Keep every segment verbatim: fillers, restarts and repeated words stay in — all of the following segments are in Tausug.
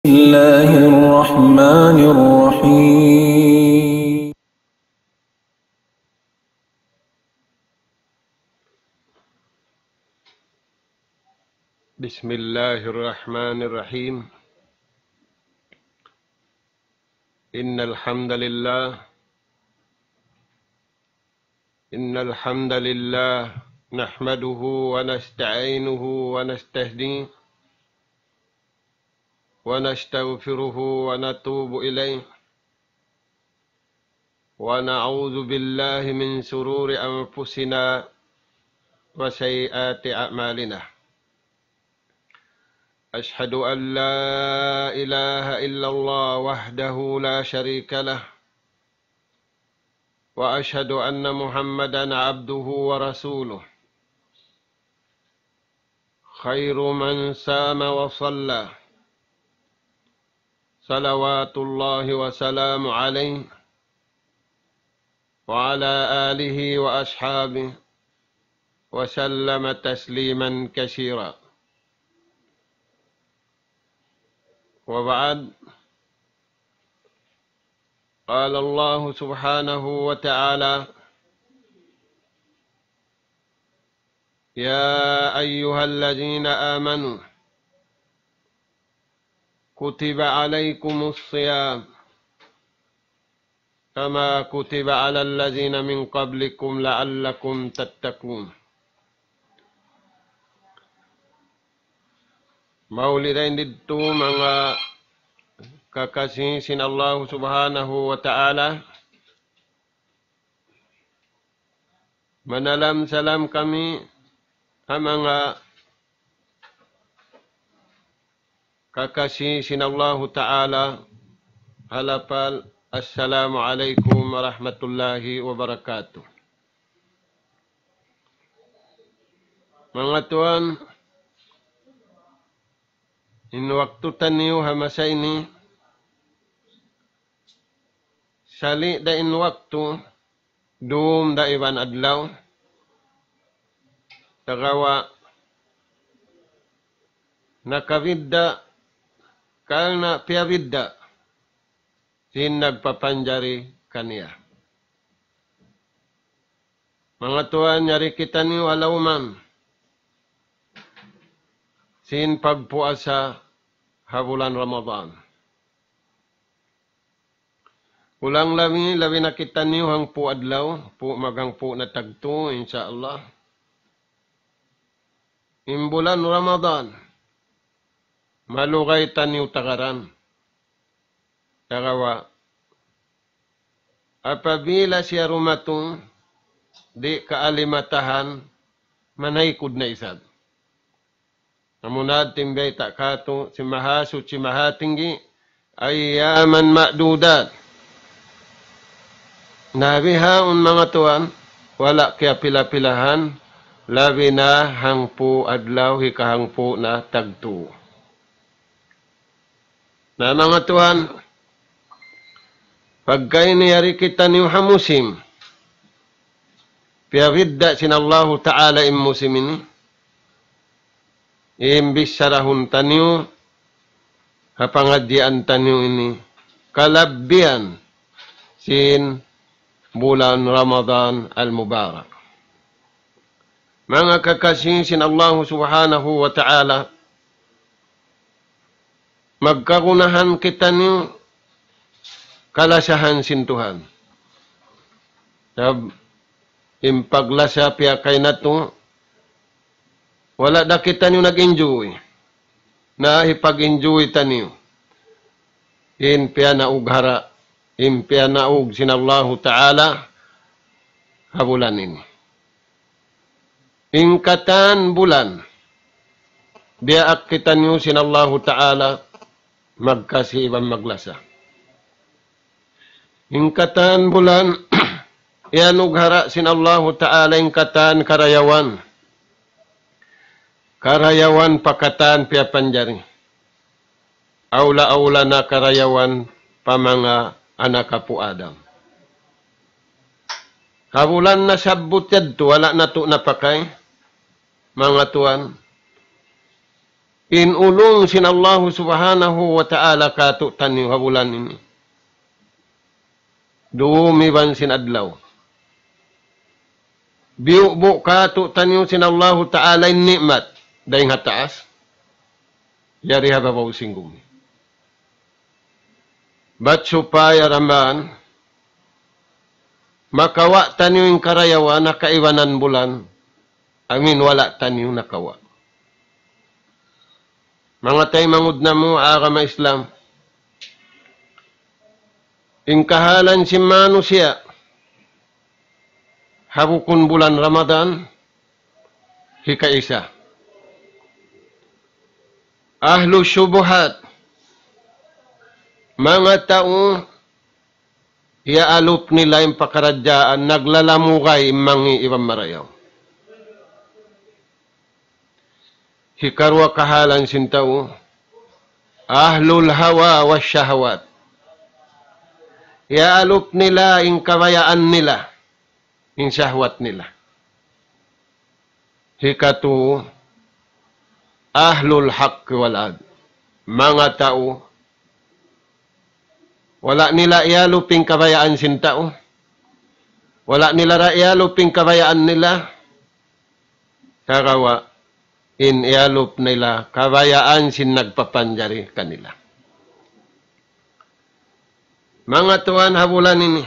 الله الرحمن الرحيم. بسم الله الرحمن الرحيم. إن الحمد لله، إن الحمد لله نحمده ونستعينه ونستهديه ونستغفره ونتوب إليه، ونعوذ بالله من شرور أنفسنا وسيئات أعمالنا. أشهد أن لا إله إلا الله وحده لا شريك له، وأشهد أن محمدا عبده ورسوله، خير من صام وصلى، صلوات الله وسلامه عليه، وعلى آله وأصحابه وسلم تسليما كثيرا. وبعد، قال الله سبحانه وتعالى: يا أيها الذين آمنوا كتب عليكم الصيام كما كتب على الذين من قبلكم لعلكم تتقون. Mauli dayn didtu manga kakasi sin Allah Subhanahu wa Ta'ala, manalam salam kami ha manga kakasi sin Allahu Ta'ala ha lapal: Assalamu alaykum warahmatullahi wabarakatuh. Manga tuwan, in waktu taniyu ha masa ini, sali' da in waktu, dum da iban adlaw, sagawa' nakabidda' karna' piyabidda' sin nagpapanjari kaniya. Manga tuwan, yari kitaniyu ha lawman sin pagpuasa ha bulan Ramadan. Kulang labi, labi na kitaniyu hangpu' adlaw, pu' maghangpu' na tagtu, insya Allah. In bulan Ramadan, malugay taniyu tagaran. Sagawa', apabila siya dumatung, di' kaalimatahan, manaykud na isab. Amuna in bayta' katu' sin Mahasuchi Mahatinggi, أياما معدودات. Na bihaun manga tuwan, wala' kiyapila-pilahan, labi na hangpu' adlaw, hikahangpu' na tagtu. Na manga tuwan, pagka ini yari kitaniyu ha musim, piyabidda' sin Allahu Ta'ala in musim ini, in bicharahun taniyu ha pangadjian taniyu ini, kalabbihan sin bulan Ramadan al-Mubarak. Manga kakasi sin Allahu Subhanahu wa Ta'ala, magkagunahan kitaniyu kalasahan sin Tuhan. Sab-, in paglasa piyakay natu', wala' da kitaniyu nag-enjoy. Na hipag-enjoy taniyu in piyanaug hara, in piyanaug sin Allahu Ta'ala ha bulan ini. In katan bulan, diyaak kitaniyu sin Allahu Ta'ala magkasi iban maglasa. In katan bulan, iyanug hara sin Allahu Ta'ala in katan karayawan. Karayawan pa katan piyapanjari. Awla-awla na karayawan pa manga anak apu' Adam. Ha bulan nasabbut yadtu, wala' natu' napakay, manga tuwan. In ulung sin Allahu Subhanahu wa Ta'ala kātu'niyu ha bulan ini. Dum iban sin adlaw. Biyu'bu' kātu'niyu sin Allahu Ta'ala in ni'mat. Dayng ha taas. Yari ha babaw sin gumi. Bat supaya raman, makawa' taniyu in karayawan ha kaibanan bulan, amin wala' taniyu nakawa'. Manga taymanghud namu' agama Islam, in kahalan sin manusiya', ha bukun bulan Ramadan, hikaisa. Ahlu shubuhat, manga tau, iyaalup nila in pakaradjaan, naglalamugay in mangi' iban marayaw. Hikaruwa kahalan sin tau, ahlul hawa wa shahwat. Iyaalup nila in kabayaan nila, in shahwat nila. Hikatu, ahlul haqq wal adl. Manga tau, wala' nila iyalup in kabayaan sin tau. Wala' nila ra iyalup in kabayaan nila. Sagawa' in iyalup nila kabayaan sin nagpapanjari kanila. Manga tuwan ha bulan ini,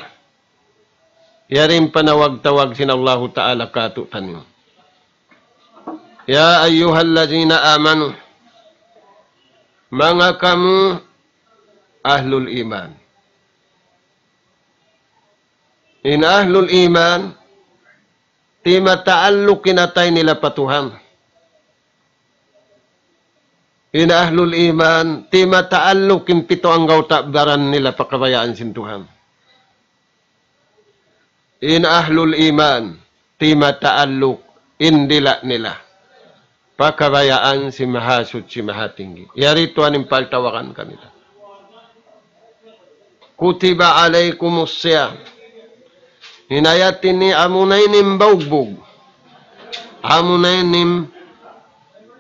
yari in panawag-tawag sin Allahu Ta'ala kātu'niyu. يا أيها الذين آمنوا, manga kamu ahlul iman. In ahlul iman, di' mataalluk in atay nila pa Tuhan. In ahlul iman, di' mataalluk in pitu anggawta' baran nila pa kabayaan sin Tuhan. In ahlul iman, di' mataalluk in dila' nila pa kabayaan sin Mahasuchi Mahatinggi. Yari tuwan in paltawagan kanila. كتب عليكم الصيام. In ayat ini amuna ini in baugbug. Amuna ini in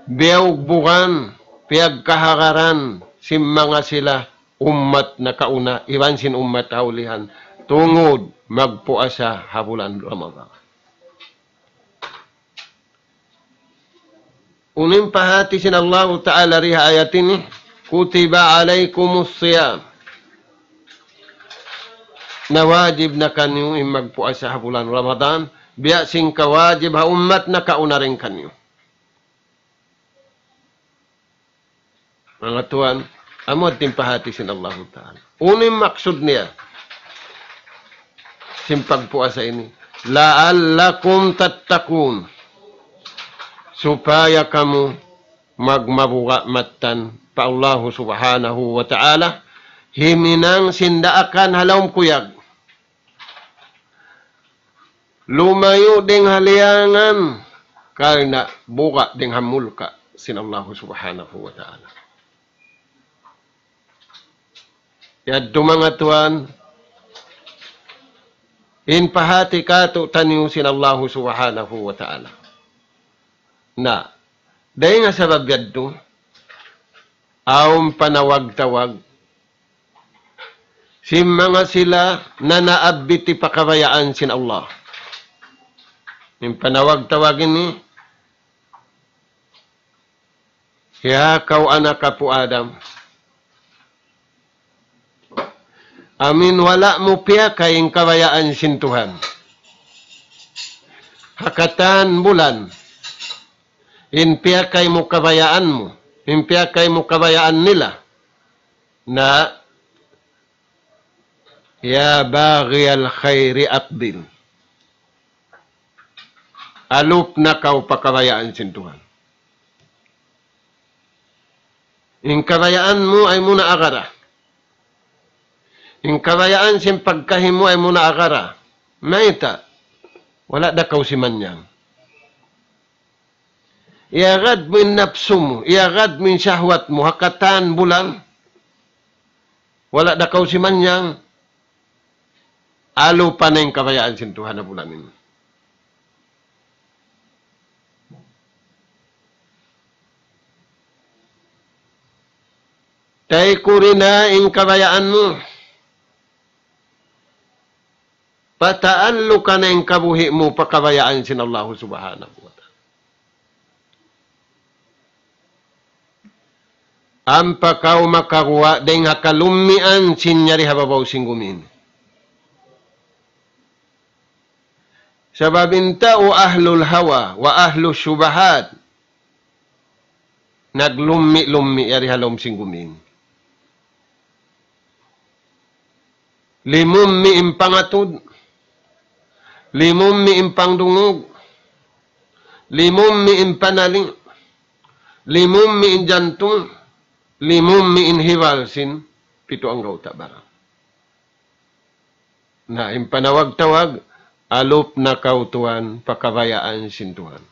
biyaugbugan, piyagkahagaran, sin manga sila ummat nakauna, iban sin ummat ha ulihan, tungud magpuasa ha bulan Ramadan. Unu in pahāti sin Allahu Ta'ala di ha ayat ini, كتب عليكم الصيام. Na wajib na kaniyu in magpuasa ha bulan Ramadan, biya' sin kawajib ha ummat nakauna dayn kaniyu. Manga tuwan, amu in pahāti sin Allahu Ta'ala. Unu in maksud niya sin pagpuasa ini? لعلكم تتقون. Supaya kamu magmabuga' mattan pa Allahu Subhanahu wa Ta'ala, himinang sin daakan ha lawm kuyag. Lumayu' dayn ha liyangan, karna' buga' dayn ha mulka' sin Allahu Subhanahu wa Ta'ala. Yadtu manga tuwan, in pahāti kātu'niyu sin Allahu Subhanahu wa Ta'ala. Na, dayn ha sabab yadtu, awn panawag-tawag sin manga sila nanaabiti pa kabayaan sin Allah. In panawag-tawag ini, ya kaw anak apu' Adam, amin wala' mu piyakay in kabayaan sin Tuhan ha katan bulan, in piyakay mu kabayaan mu, in piyakay mu kabayaan nila, na, يا باغي الخير أقبل. Alup na kaw pa kabayaan sin Tuhan. In kabayaan mu ay muna agara. In kabayaan sin pagkahi mu ay muna agara. Mayta', wala' da kaw simannyang. Iyagad mu in napsu mu, iyagad mu in shahwat mu, ha katan bulan. Wala' da kaw simannyang, alupa na in kabayaan sin Tuhan ha bulan ini. Tayku' ri na in kabayaan mu. Pataallukan in kabuhi' mu pa kabayaan sin Allahu Subhanahu wa Ta'ala. Ampa kaw makaguwa' dayng ha kalummian sin yari ha babaw sin gumi ini. Sabab in tau ahlul hawa wa ahlus shubahat, naglummi'-lummi' yari ha lawm sin gumi ini. Limummi' in pangatud, limummi' in pangdungug, limummi' in panali', limummi' in jantung, limummi' in hibal sin pitu anggawta' baran. Na, in panawag-tawag, alup na kaw tuwan, pa kabayaan sin Tuhan.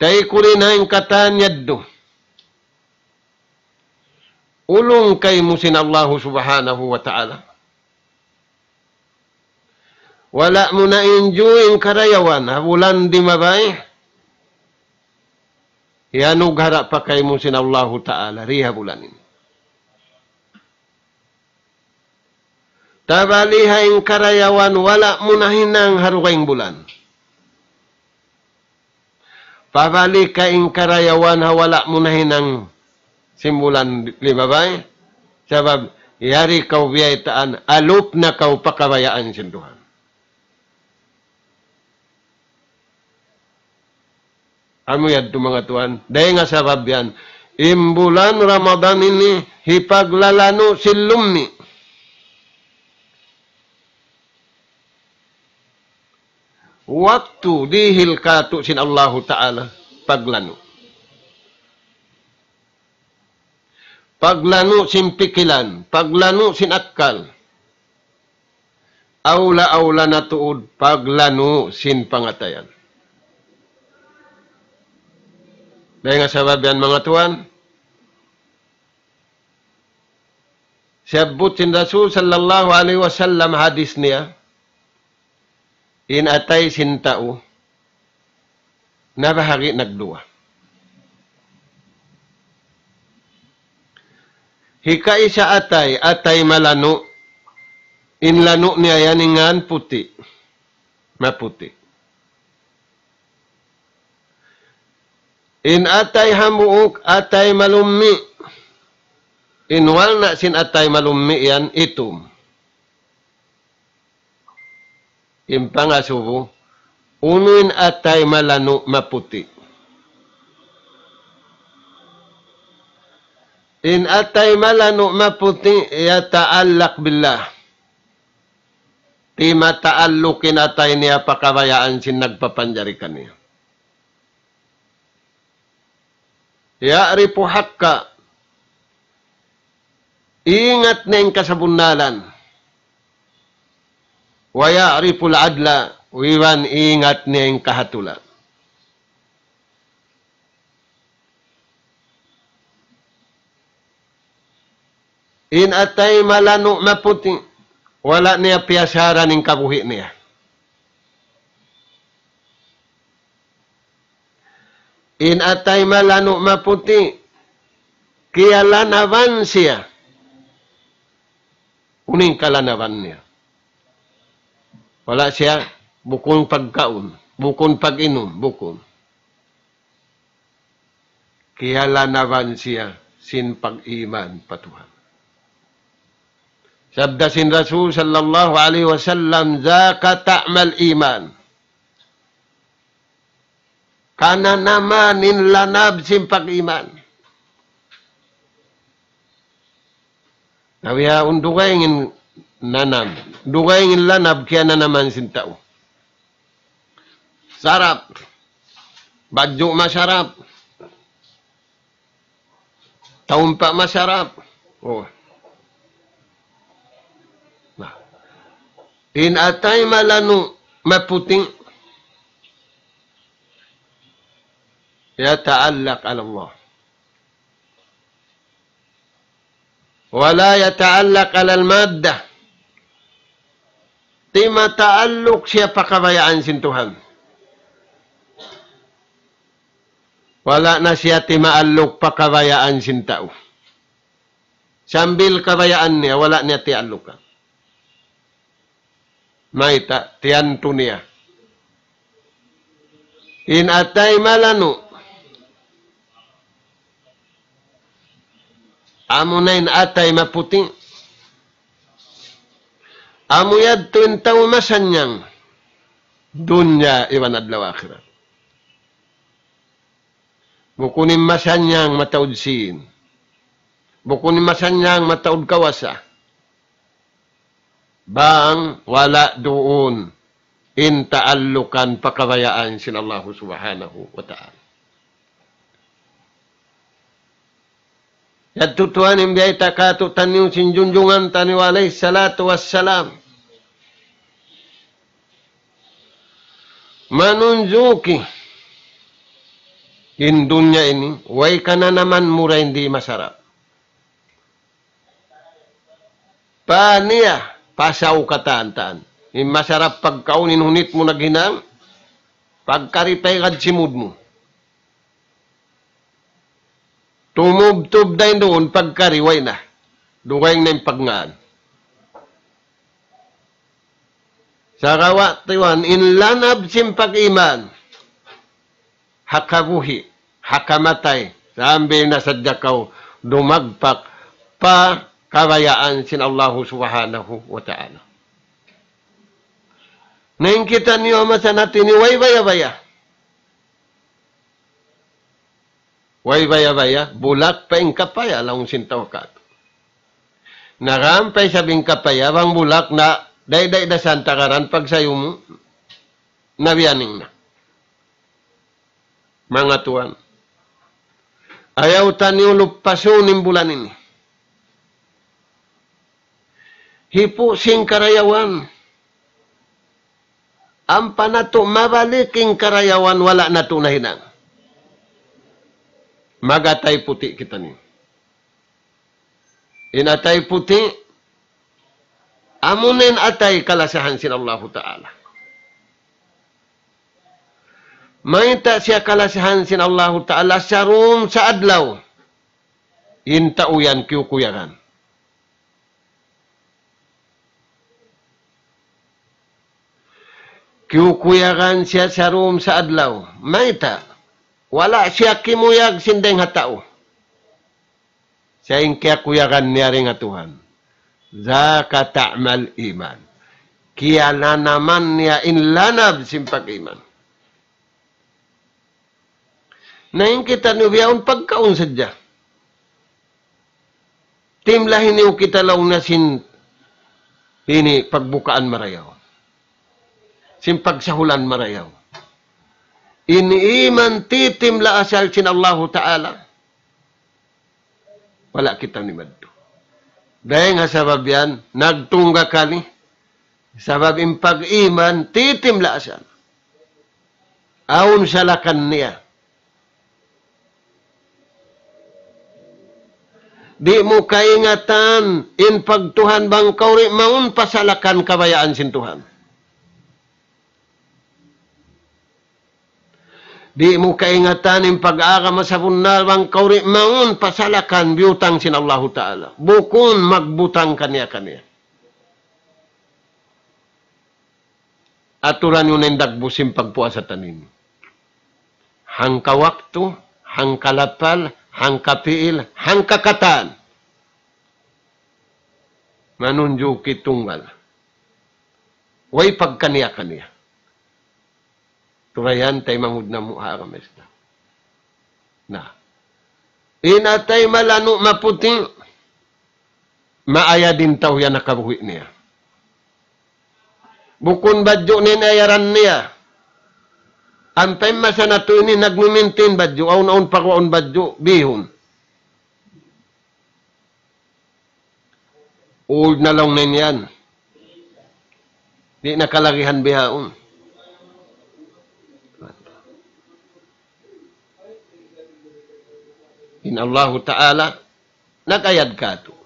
Tayku' ri na in katan yadtu. Ulung kaymu sin Allahu Subhanahu wa Ta'ala. Wala' mu na inju' in karayawan, ha bulan di' mabaya'. Iyanugara' pa kaymu sin Allahu Ta'ala, di ha bulan ini. Tabali ha in karayawan wala' mu nahinang ha dugaing bulan. Pabali ka in karayawan ha wala' mu nahinang sin bulan limabay. Sabab yari kaw biyaytaan, alup na kaw pa kabayaan sin Tuhan. Amu yadtu manga tuwan, dayng ha sabab yan, in bulan Ramadan ini hipaglalanu' sin lummi'. Waktu dihil kātu' sin Allahu Ta'ala paglanu'. Paglanu' sin pikilan, paglanu' sin akkal. Awla-awla na tuud paglanu' sin pangatayan. Dayng ha sabab yan manga tuwan, siyabbut sin Rasul sallallahu alayhi wasallam hadis niya, in atay sin tau, nabahagi' nagduwa. Hikaisa atay, atay malanu', in lanu' niya yan in ngan puti', maputi'. In atay hambuuk, atay malummi', in walna' sin atay malummi' yan itum. In pangasubu, unu in atay malanu' maputi'. In atay malanu' maputi', yata'allaq billah. Timataalluk in atay niya pa kabayaan sin nagpapanjari kaniya. Ya'rifu haqqa. Ingat niya in kasabunnalan. Wa ya'riful adla, iban ingat niya in kahatulan. In atay malanu' maputi', wala' niya piyasaran in kabuhi' niya. In atay malanu' maputi', kiyalanaban siya. Unu in kalanaban niya? Wala' siya, bukun pagkaun, bukun pag-inum, bukun. Kiyalanaban siya sin pag-iman pa Tuhan. Sabda sin Rasul sallallahu alayhi wasallam, ذاك طعم الإيمان. Kananaman in lanab sin pag-iman. Na bihaun dugaing in nanam. Dugaing in lanab kiyananaman sin tau. Sarap. Badju' masarap. Taumpa' masarap. Oh. Na. In atay malanu' maputi'. يتعلق على الله. ولا يتعلق على المادة. Timataalluk siya pa kabayaan sin Tuhan. Wala' na siya timaalluk pa kabayaan sin tau. Sambil kabayaan niya, wala' niya tiallukan. Mayta', tiyantu niya. In atay malanu'. Amuna in atay maputi'. Amu yadtu in tau masannyang. Dunya iban adlaw akhirat. Bukun in masannyang mataud sīn. Bukun in masannyang mataud kawasa. Bang wala' duun in taallukan pa kabayaan sin Allahu Subhanahu wa Ta'ala. Yadtu tuwan in biyayta' kātu'niyu sin junjungan taniyu alayhi salatu wassalam. Manunjuki in dunya ini, way kananaman mu dayn di masarap. Paniya, pasaw katan-katan. In masarap pagkaun in hunit mu naghinang, pagkari pa igad simud mu. Tumubtub dayn duun pagkari way na. Dugaing na in pagngān. Sagawa' tuwan in lanab sin pag-iman. Ha kabuhi', ha kamatay, sambil na sadja kaw dumagpak pa kabayaan sin Allahu Subhanahu wa Ta'ala. Na in kitaniyu masa natu' ini way baya-baya. Way baya-baya, bulak pa in kapaya laung sin tau kātu'. Narampay sab in kapaya, bang bulak na, day-day da santagaran pagsayu mu, na biyaning na. Manga tuwan. Ayaw taniyu luppasun in bulan ini. Hipu' sin karayawan. Ampa natu' mabalik in karayawan wala' natu' nahinang. Mag-atay puti' kitaniyu. In atay puti', amuna in atay kalasahan sin Allahu Ta'ala. Mayta' siya kalasahan sin Allahu Ta'ala sarum sa adlaw. In tau yan kiyukuyagan. Kiyukuyagan siya sarum sa adlaw. Mayta'? Wala' siya kimuyag sin dayng ha tau. Siya in kiyakuyagan niya dayn ha Tuhan. ذاق طعم الإيمان. Kiyananaman niya in lanab sin pag-iman. Na in kitaniyu bihaun pagkaun sadja. Timlahi niyu kita laung niya sin ini pagbukaan marayaw. Sin pagsahulan marayaw. In iman titimla asal sin Allahu Ta'ala. Wala' kita nimadtu. Dayng ha sabab yan, nagtungga kami. Sabab in pag-iman, titimla asal. Awn salakan niya. Di' mu kaingatan in pagtuhan bang kaw di' mawn pa salakan kabayaan sin Tuhan. Di' mu kaingatan in pag-agama sabunnal bang kaw di' mawn pa salakan biyutang sin Allahu Ta'ala. Bukun magbutang kaniya-kaniya. Aturan niyu na in dagbus sin pagpuasa taniyu. Hangka waktu, hangka lapal, hangka piil, hangka katan. Manunjuki tunggal. Way pagkaniya-kaniya. Turayan taymanghud namu' ha agama Islam. Na. In atay malanu' maputi', maayad in tau yan ha kabuhi' niya. Bukun badju' niya in ayaran niya. Ampa in masa natu' ini nagmimintin badju', awn-awn pagwaun badju', bihun. Old na laung niya yan. Di' na kalagihan bihaun. In Allahu Ta'ala, nag-ayad kātu'.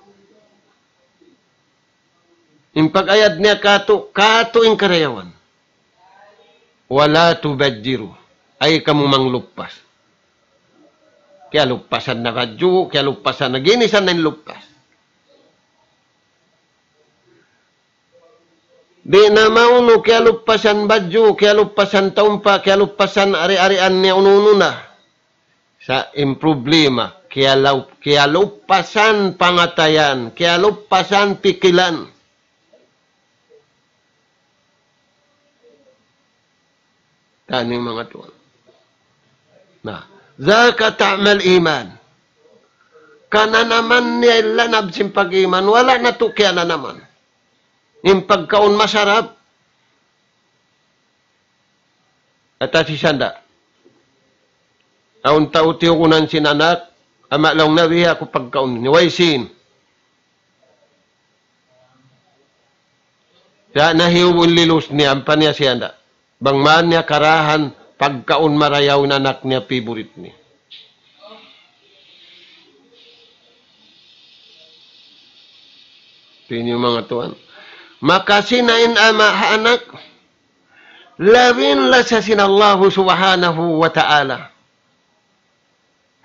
In pag-ayad niya kātu', kātu' in karayawan. ولا تبذروا. Ayaw kamu mangluppas. Kiyalupasan na badju', kiyalupasan na ginisan na in lupas. Di' na maunu kiyalupasan badju', kiyalupasan taumpa', kiyalupasan ari-arian niya unu-unu na. Sa' in problema, kiyalu-, kiyalupasan pangatayan, kiyalupasan pikilan. Tani manga tuwan. Na, ذاك طعم الإيمان. Kananaman niya in lanab sin pag-iman, wala' natu' kiyananaman. In pagkaun masarap. Ata si sanda. Awn tau tiyugunan sin anak, ama' laung niya, biya' aku pagkaun niya. Way sin. Sa' nahiyu in lilus niya, ampa niya siya da. Bang man niya karahan, pagkaun marayaw in anak niya, favorite niya. Tini manga tuwan. Makasi na in ama' ha anak, labi in lasa sin Allahu Subhanahu wa Ta'ala.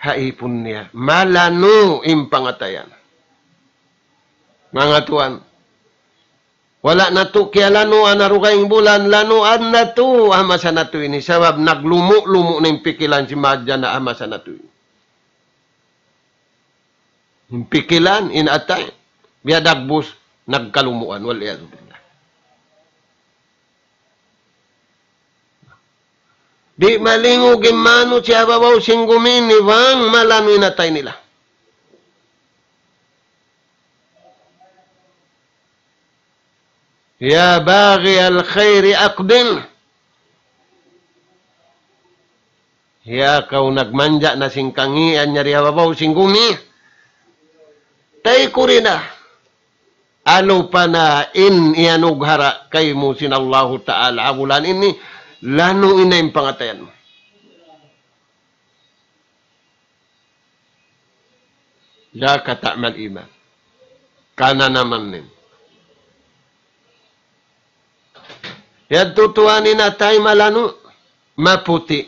Ha ipun niya, malanu' in pangatayan. Manga tuwan, wala' natu' kiyalanuan ha dugaing bulan, lanuan natu' ha masa natu' ini, sabab naglumu'-lumu' na in pikilan sin mahadjana' ha masa natu' ini. In pikilan, in atay, biya' dagbus, nagkalumuan, wal iyadhu billah. Di' malingug in manusiya' ha babaw sin gumi ini bang malanu' in atay nila. يا باغي الخير أقبل. Ya kaw nagmanja' na sin kangīan yari ha babaw sin gumi. Taykud na. Alupa na in iyanughara' kaymu sin Allahu Ta'ala ha bulan ini, lanu' na in pangatayan mu. ذاك طعم الإيمان. Kananaman niya. Yadtu tuwan in atay malanu', maputi'.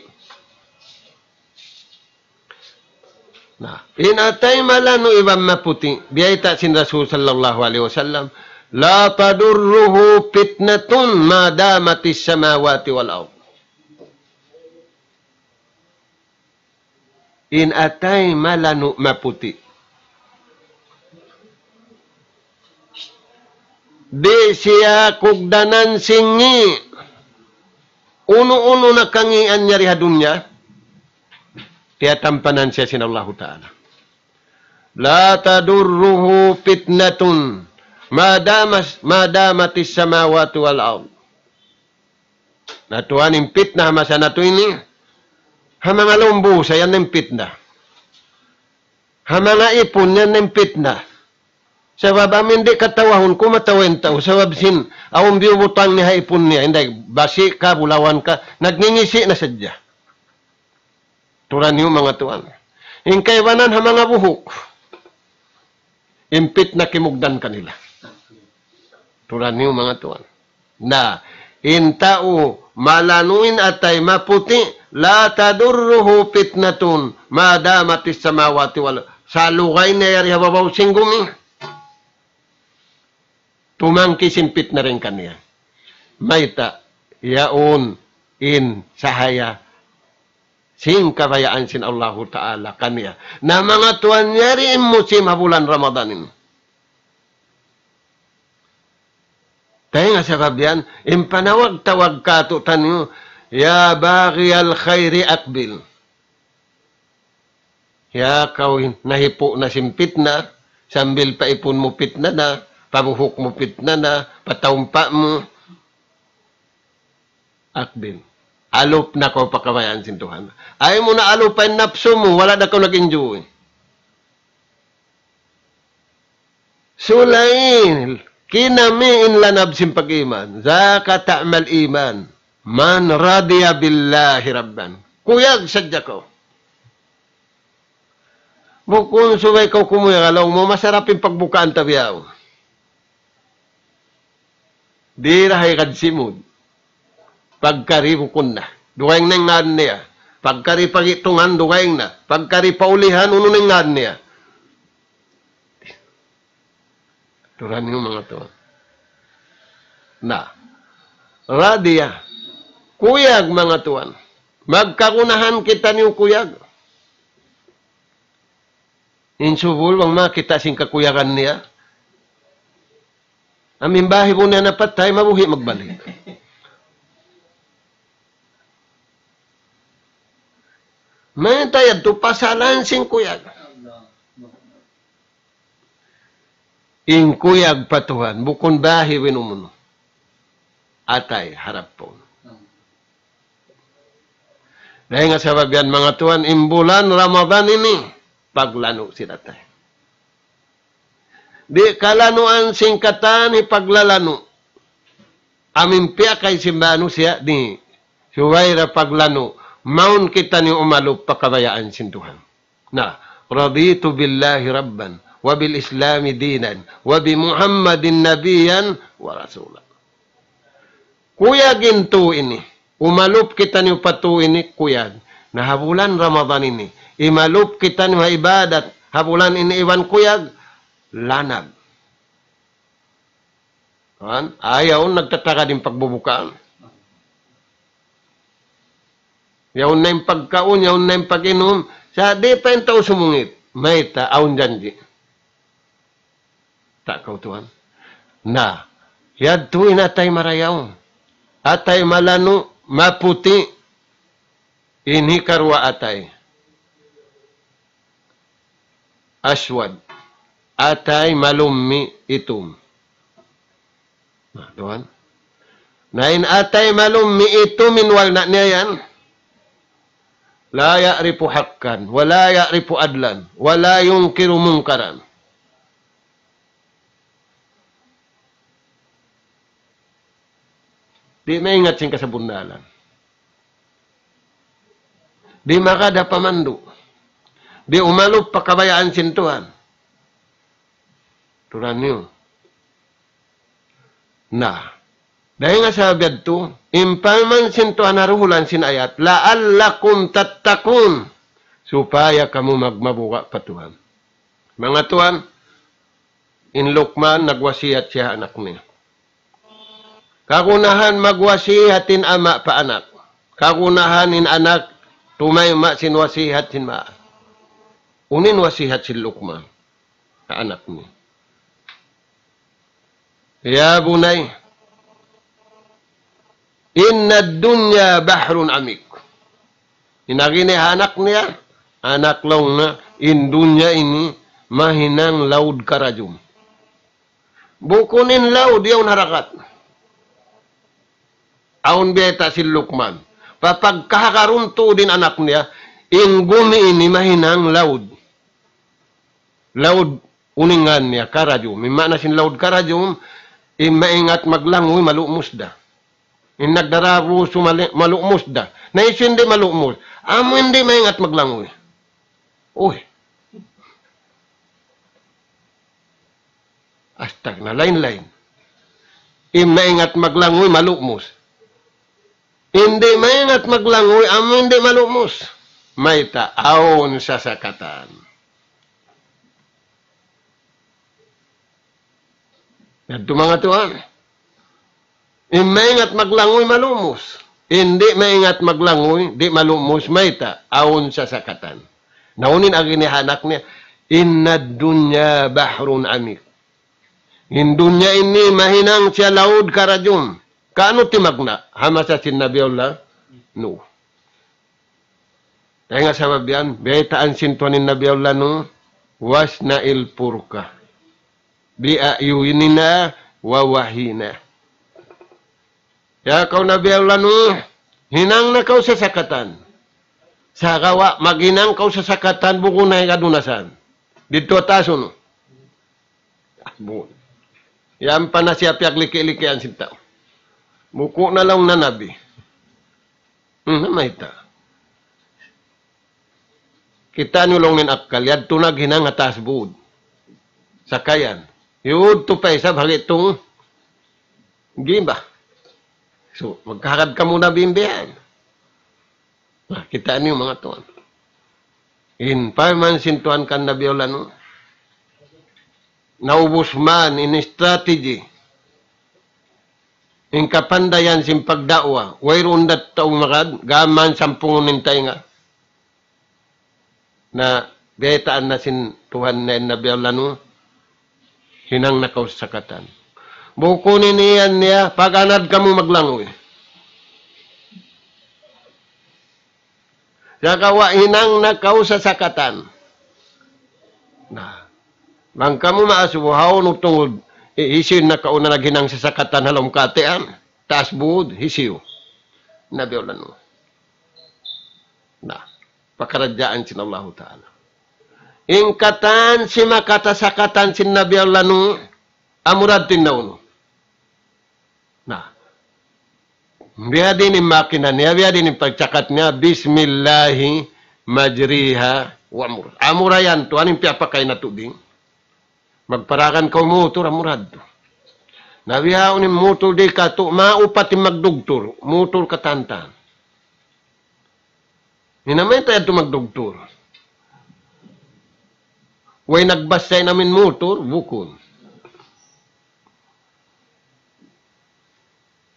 Na, in atay malanu' iban maputi', biyayta' sin Rasul sallallahu alayhi wasallam, لا تضره فتنة ما دامت السماوات والأرض. In atay malanu' maputi'. Di' siya kugdanan sin ngī'. Unu-unu na kangīan niya di ha dunya, tiyatampanan siya sin Allahu Ta'ala. لا تضره فتنة ما دامت، ما دامت السماوات والأرض. Na tuwan in pitna ha masa natu' ini, ha manga lumbu sa yan in pitna. Ha manga ipun yan in pitna. Sabab amin di' katawahun ku matawa in tau. Sabab sin, awn biyubutang niya ha ipun niya. Inday, basi' ka, bulawan ka, nagngingisi' na sadja. Turan niyu manga tuwan. In kaibanan ha manga buhuk. In pitna kimugdan kanila. Turan niyu manga tuwan. Na, in tau malanu' in atay maputi', لا تضره فتنة ما دامت السماوات والأرض. Salugay na yari ha babaw sin gumi. Tumangki sin pitna dayn kaniya. Mayta', yaun in sahaya sin kabayaan sin Allahu Ta'ala kaniya. Na manga tuwan yari in musim ha bulan Ramadan ini. Dayn ha sabab yan, in panawag-tawag kātu'niyu, يا باغي الخير أقبل. Ya kaw in nahipu' na sin pitna, sambil pa ipun mu pitna na, pa buhuk mu pitna na, pa taumpa' mu. Aqbil. Alup na kaw pa kabayaan sin Tuhan. Ayaw mu na alupa in napsu mu, wala' da kaw nag-enjoy. Sulay, kinami in lanab sin pag-iman. ذاك طعم الإيمان. من رضي بالله ربا. Kuyag sadja kaw. Bukun subay kaw kumuyag, laung mu masarap in pagbukaan ta bihaun. Di' da ha ikadsimud. Pagkari bukun na. Dugaing na in ngan niya. Pagka di' pagitungan, dugaing na. Pagka di' paulihan, unu in ngan niya? Turan niyu manga tuwan. Na, radiya. Kuyag manga tuwan. Magkagunahan kitaniyu kuyag. In subul bang makakita' sin kakuyagan niya. Amu in bahi' bu niya napatay, mabuhi' magbalik. Mayta' yadtu pasalan sin kuyag. In kuyag pa Tuhan, bukun bahi' in umunu. Atay, harap pa unu. Dayn ha sabab yan, manga tuwan, in bulan Ramadan ini, paglanu' sin atay. Di' kalanuan sin katan hipaglalanu'. Amu in piyakay sin manusiya' di'. Subay da paglanu'. Mawn kitaniyu umalup pa kabayaan sin Tuhan. Na, رضيت بالله ربا وبالإسلام دينا وبمحمد نبيا ورسولا. Kuyag in tū ini. Umalup kitaniyu pa tū ini kuyag. Na ha bulan Ramadan ini, imalup kitaniyu ha ibadat ha bulan ini iban kuyag, lanab. Kan? Ayaw nagtatagad in pagbubukaan. Yaun na in pagkaun, yaun na in pag-inum. Sa' di' pa in tau sumungit. Mayta', awn janji'. Ta' kaw tuwan. Na, yadtu in atay marayaw. Atay malanu', maputi'. In hikaruwa atay aswad. Atay malummi' itum. Na, tuwan. Na in atay malummi' itum in walna' niya yan. لا يعرف حقا ولا يعرف عدلا ولا ينكر منكرا. Di' maingat sin kasabunnalan. Di' makada pamandu'. Di' umalup pa kabayaan sin Tuhan. Turan niyu. Na, dayn ha sabab yadtu, in parman sin Tuhan ha duhulan sin ayat, لعلكم تتقون, supaya kamu magmabuga' pa Tuhan. Manga tuwan, in Luqman nagwasiyat siya ha anak niya. Kagunahan magwasiyat in ama' pa anak. Kagunahan in anak tumayma' sin wasiyat sin ma'. Unu in wasiyat sin Luqman ha anak niya? يا بني إن الدنيا بحر عميق. In agi niya ha anak niya, anak laung niya, in dunya ini mahinang laud karajum. Bukun in laud yaun harakat. Awn bayta' sin Luqman. Papagkahagarun tuud in anak niya, in gumi ini mahinang laud. Laud unu in ngan niya, karajum. In maana sin laud karajum, in maingat maglanguy, malu'mus da. In nagdarabu sumali-, malu'mus da. Na hisiyu in di' malu'mus? Amu in di' maingat maglanguy. Uy. Astag, na lain-lain. In maingat maglanguy, malu'mus. In di' maingat maglanguy, amu in di' malu'mus. Mayta', awn sasakatan. Yadtu manga tuwan. In maingat maglanguy, malu'mus. In di' maingat maglanguy, di' malu'mus, mayta', awn sasakatan. Na unu in agi niya ha anak niya, إن الدنيا بحر عميق. In dunya ini mahinang siya laud karajum. Kaunu timagna', ha masa sin Nabi Allah Nuh. Dayn ha sabab yan, baytaan sin Tuhan in Nabi Allah Nuh, واصنع الفلك بأعيننا ووحينا. Ya kaw Nabi Allah Nuh, hinang na kaw sasakatan. Sagawa' maghinang kaw sasakatan, bukun na ikadunasan. Didtu ha taas unu. Bukun. Yan pa na siya piyagliki-likian sin tau. Bukun na laung na nabi. Hmm, na mayta'. Kita' niyu laung in akkal, yadtu naghinang ha taas bud. Sakayan. Yadtu pa isab hagi tung gimba. So, magkahagad kamu na bimbihan. Na, kita' niyu manga tuwan. In parman sin Tuhan kan Nabi Allah Nuh. Naubus man in strategy. In kapandayan sin pagda'wa. Wayruun da tau magad, gām man sampungun in taynga. Na, biyaytaan na sin Tuhan na in Nabi Allah Nuh, hinang na kaw sasakatan. Bukun ini yan niya, pag-anad kamu maglanguy. Sagawa' hinang na kaw sasakatan. Na, bang kamu maasubu, hawnu tungud, i-, hisiyu in nakauna naghinang sasakatan ha lawm katian, taas bud, hisiyu. Nabi Allah Nuh. Na, pakaradjaan sin Allahu Ta'ala. In katan simakat ha sakatan sin Nabi Allah Nuh, amura da in naunu. Na, biya' diin in makina niya, biya' diin in pagsakat niya, بسم الله مجريها ومرساها. Amura yan, tuwan in piyapakay na tubig. Magparagan kaw mutur, amura da. Na bihaun in mutur di' katu', maupat in magdugtur, mutur katantan. Hinang mayta' yadtu magdugtur? Way nagbassa in amin mutur, bukun.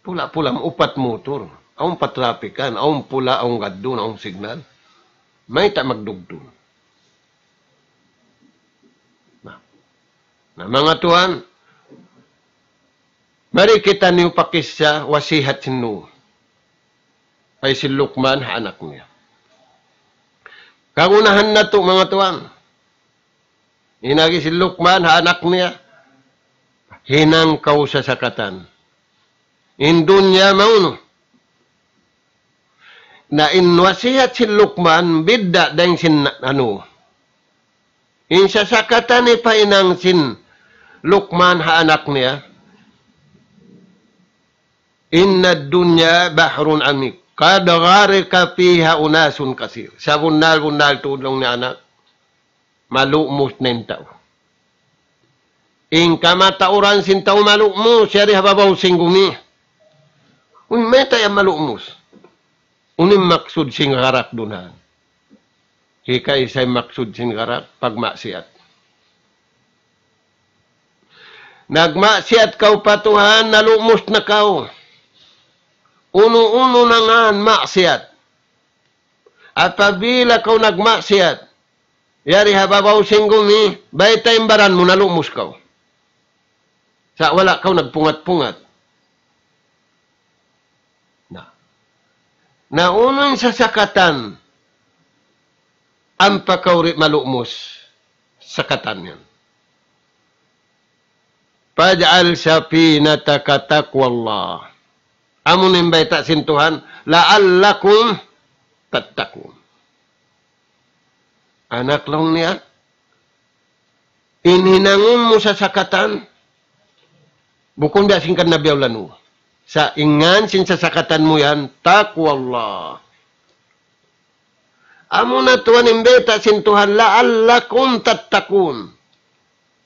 Pula-pula, upat mutur. Awn patrapikan, awn pula, awn gaddun, awn signal. Mayta' magdugtur? Na, na, manga tuwan, mari kitaniyu pa kissa wasihat sin Nuh. Ay sin Luqman ha anak niya. Kagunahan natu', manga tuwan. In agi sin Luqman ha anak niya, hinang kaw sasakatan. In dunya maunu. Na in wasihat sin Luqman, bidda' dayn sin anu. In sasakatan ipahinang sin Luqman ha anak niya, إن الدنيا بحر عميق قد غرق فيه أناس كثير. Sabunnal-bunnal tuud laung niya anak, malu'mus na in tau. In kamatauran sin tau malu'mus, yari ha babaw sin gumi. Unu in mayta' yan malu'mus? Unu in maksud sin gharak duun? Hika isab in maksud sin gharak, pagmaksiyat. Nagmaksiyat kaw pa Tuhan, nalu'mus na kaw. Unu-unu na ngan maksiyat. Apabila kaw nagmaksiyat, yari ha babaw sin gumi, bayta' in baran mu nalu'mus kaw. Sa' wala' kaw nagpungat-pungat. Na. Na unu in sasakatan ampa kaw di' malu'mus sakatan yan. فاجعل سفينتك تقوى الله. Amu in bayta' sin Tuhan, لعلكم تتقون. Anak laung niya, in hinangun mu sasakatan, bukun biya' sin kan Nabi Allah Nuh. Sa' in ngan sin sasakatan mu yan, taqwa Allah. Amuna tuwan in bayta' sin Tuhan, لعلكم تتقون.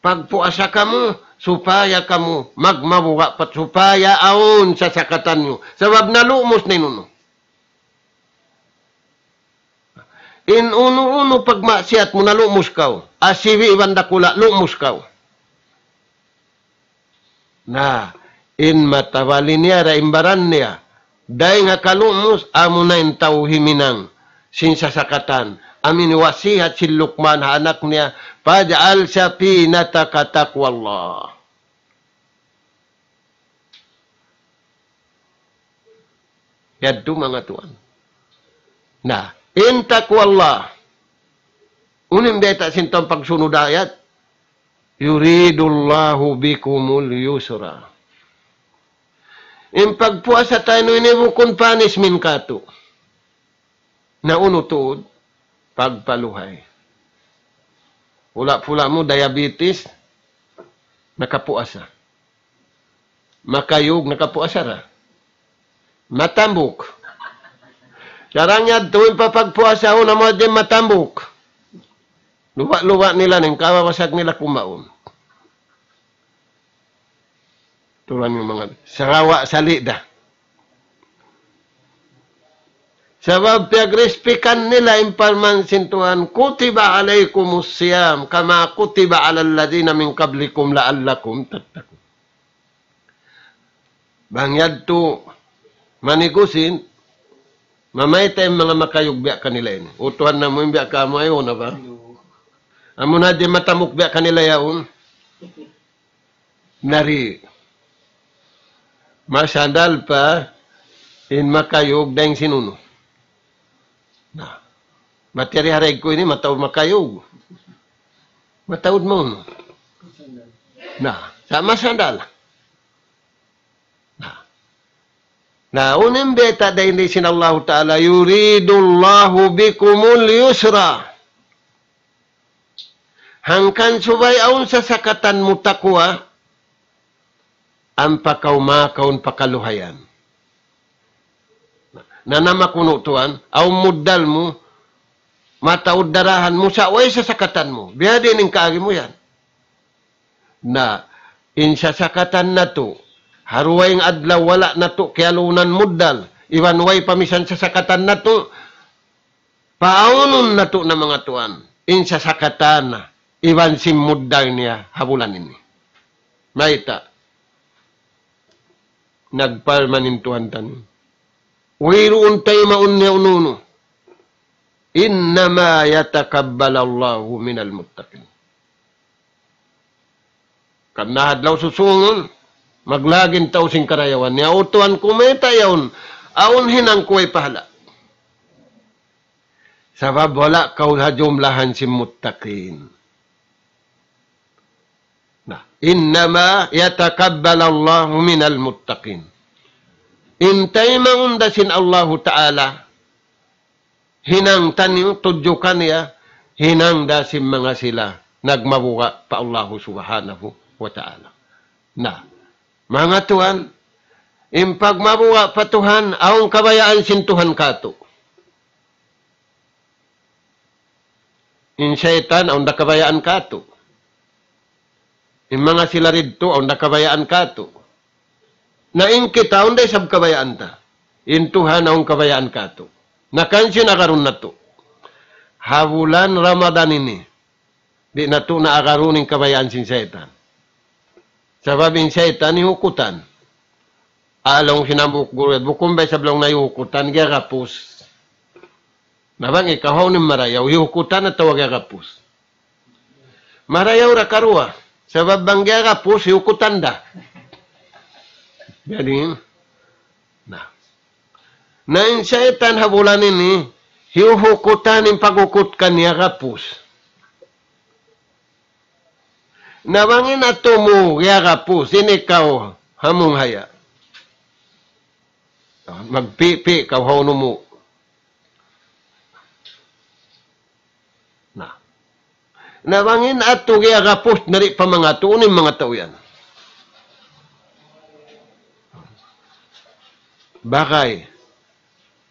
Pagpuasa kamu, supaya kamu magmabuga' pa, supaya awn sasakatan niyu. Sabab nalu'mus na in unu. In unu-unu pagmaksiyat mu nalu'mus kaw. Asibi' iban dakula' lu'mus kaw. Na, in matabali niya da in baran niya. Dayn ha kalu'mus, amuna in tau himinang sin sasakatan. Amu in wasihat sin Luqman ha anak niya, فاجعل سفينتك تقوى الله. Yadtu manga tuwan. Na, in taqwa Allah. Unu in bayta' sin Tuhan pagsunud ayat. يريد الله بكم اليسر. In pagpuasa taniyu ini bukun punishment katu'. Na unu tuud, pagpaluhay. Pula-pula mu diabetes, nakapuasa. Makayug, nakapuasa ra. Matambuk. Sarang yadtu in papagpuasahun, amu hadja in matambuk. Luwa'-luwa' nila in kawawasag nila kumaun. Turan in manga, sarawa' sali' da. Sabab piyagrispikan nila in parman sin Tuhan, كتب عليكم الصيام كما كتب على الذين من قبلكم لعلكم تتقون. Bang yadtu manigusin, mamayta' in manga makayug biya' kanila ini. Utuhan namu' in biya' kamu ayaw na ba? Amu na di' matamuk biya' kanila yaun. Nari. Masandal pa in makayug dayn sin unu. Na. Matiyari haray ku ini mataud makayug. Mataud maunu. Na. Sa' masandal. Na. Na, unu in bayta' dayn di sin Allahu Ta'ala, يريد الله بكم اليسر. Hangkan subay awn sasakatan mu takuwa, ampa kaw makaun pakaluhayan. Nanama kunu' tuwan, awn muddal mu, mataud da dahan mu, sa' way sasakatan mu. Biyadiin in kaagi mu yan. Na, in sasakatan natu', ha dugaing adlaw wala' natu' kiyalunan muddal, iban way pa misan sasakatan natu', paawnun natu' na manga tuwan, in sasakatan, iban sin muddal niya ha bulan ini. Mayta'? Nagparman in Tuhan taniyu. Wayruun taymaun niya unu-unu. إنما يتقبل الله من المتقين. Karna' ha adlaw susungun, maglagi' in tau sin karayawan niya, "O Tuhan ku, mayta' yaun, awn hinang ku way pahala'." Sabab wala' kaw ha jumlahan sin muttaqin. Na, إنما يتقبل الله من المتقين. In taymaun da sin Allahu Ta'ala, hinang taniyu tudju kaniya, hinang da sin manga sila nagmabuga' pa Allahu Subhanahu wa Ta'ala. Na, manga tuwan, in pagmabuga' pa Tuhan, awn kabayaan sin Tuhan katu'. In saytan, awn da kabayaan katu'. In manga sila didtu, awn da kabayaan katu'. Na in kita, awn da isab kabayaan ta. In Tuhan, awn kabayaan katu'. Na kansiyu in agarun natu'? Ha bulan Ramadan ini, di' natu' na agarun in kabayaan sin saytan. Sabab in saytan, hihukutan. Laung sin hambuuk guru, bukun ba isab laung niya hihukutan, giyagapus. Na bang ikaw, hawnu in marayaw, hihukutan atawa giyagapus? Marayaw da karuwa. Sabab bang giyagapus, hihukutan da. Jadi, na. Na in saytan ha bulan ini, hihukutan in paghukut kaniya gapus. Na bang in atu mu giyagapus, in ikaw hamung haya. Magpipi kaw hawnu mu. Na. Na bang in atu giyagapus na di' pa mangatu', unu in manga tau yan? Bagay.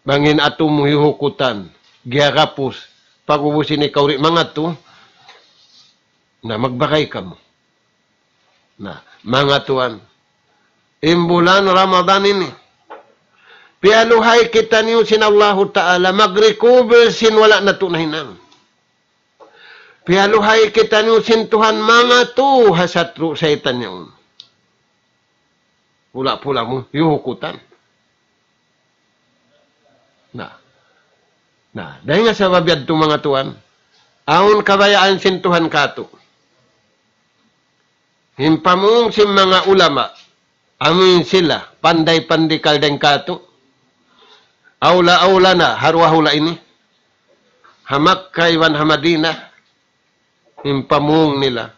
Bang in atu mu hihukutan, giyagapus, pag'ubus in ikaw di' mangatu', na magbagay kamu. Na, manga tuwan, in bulan Ramadan ini, piyaluhay kitaniyu sin Allahu Ta'ala, mag-recover sin wala' natu' nahinang. Piyaluhay kitaniyu sin Tuhan mangatu' ha satru' saytan yaun. Pula-pula mu, hihukutan. Na. Na, dayn ha sabab yadtu manga tuwan, awn kabayaan sin Tuhan katu'. In pamung sin manga ulama, amu in sila, panday pandikal dayn katu'. Awla-awla na, ha duwa hula' ini. Ha Makkah iban ha Madinah, in pamung nila.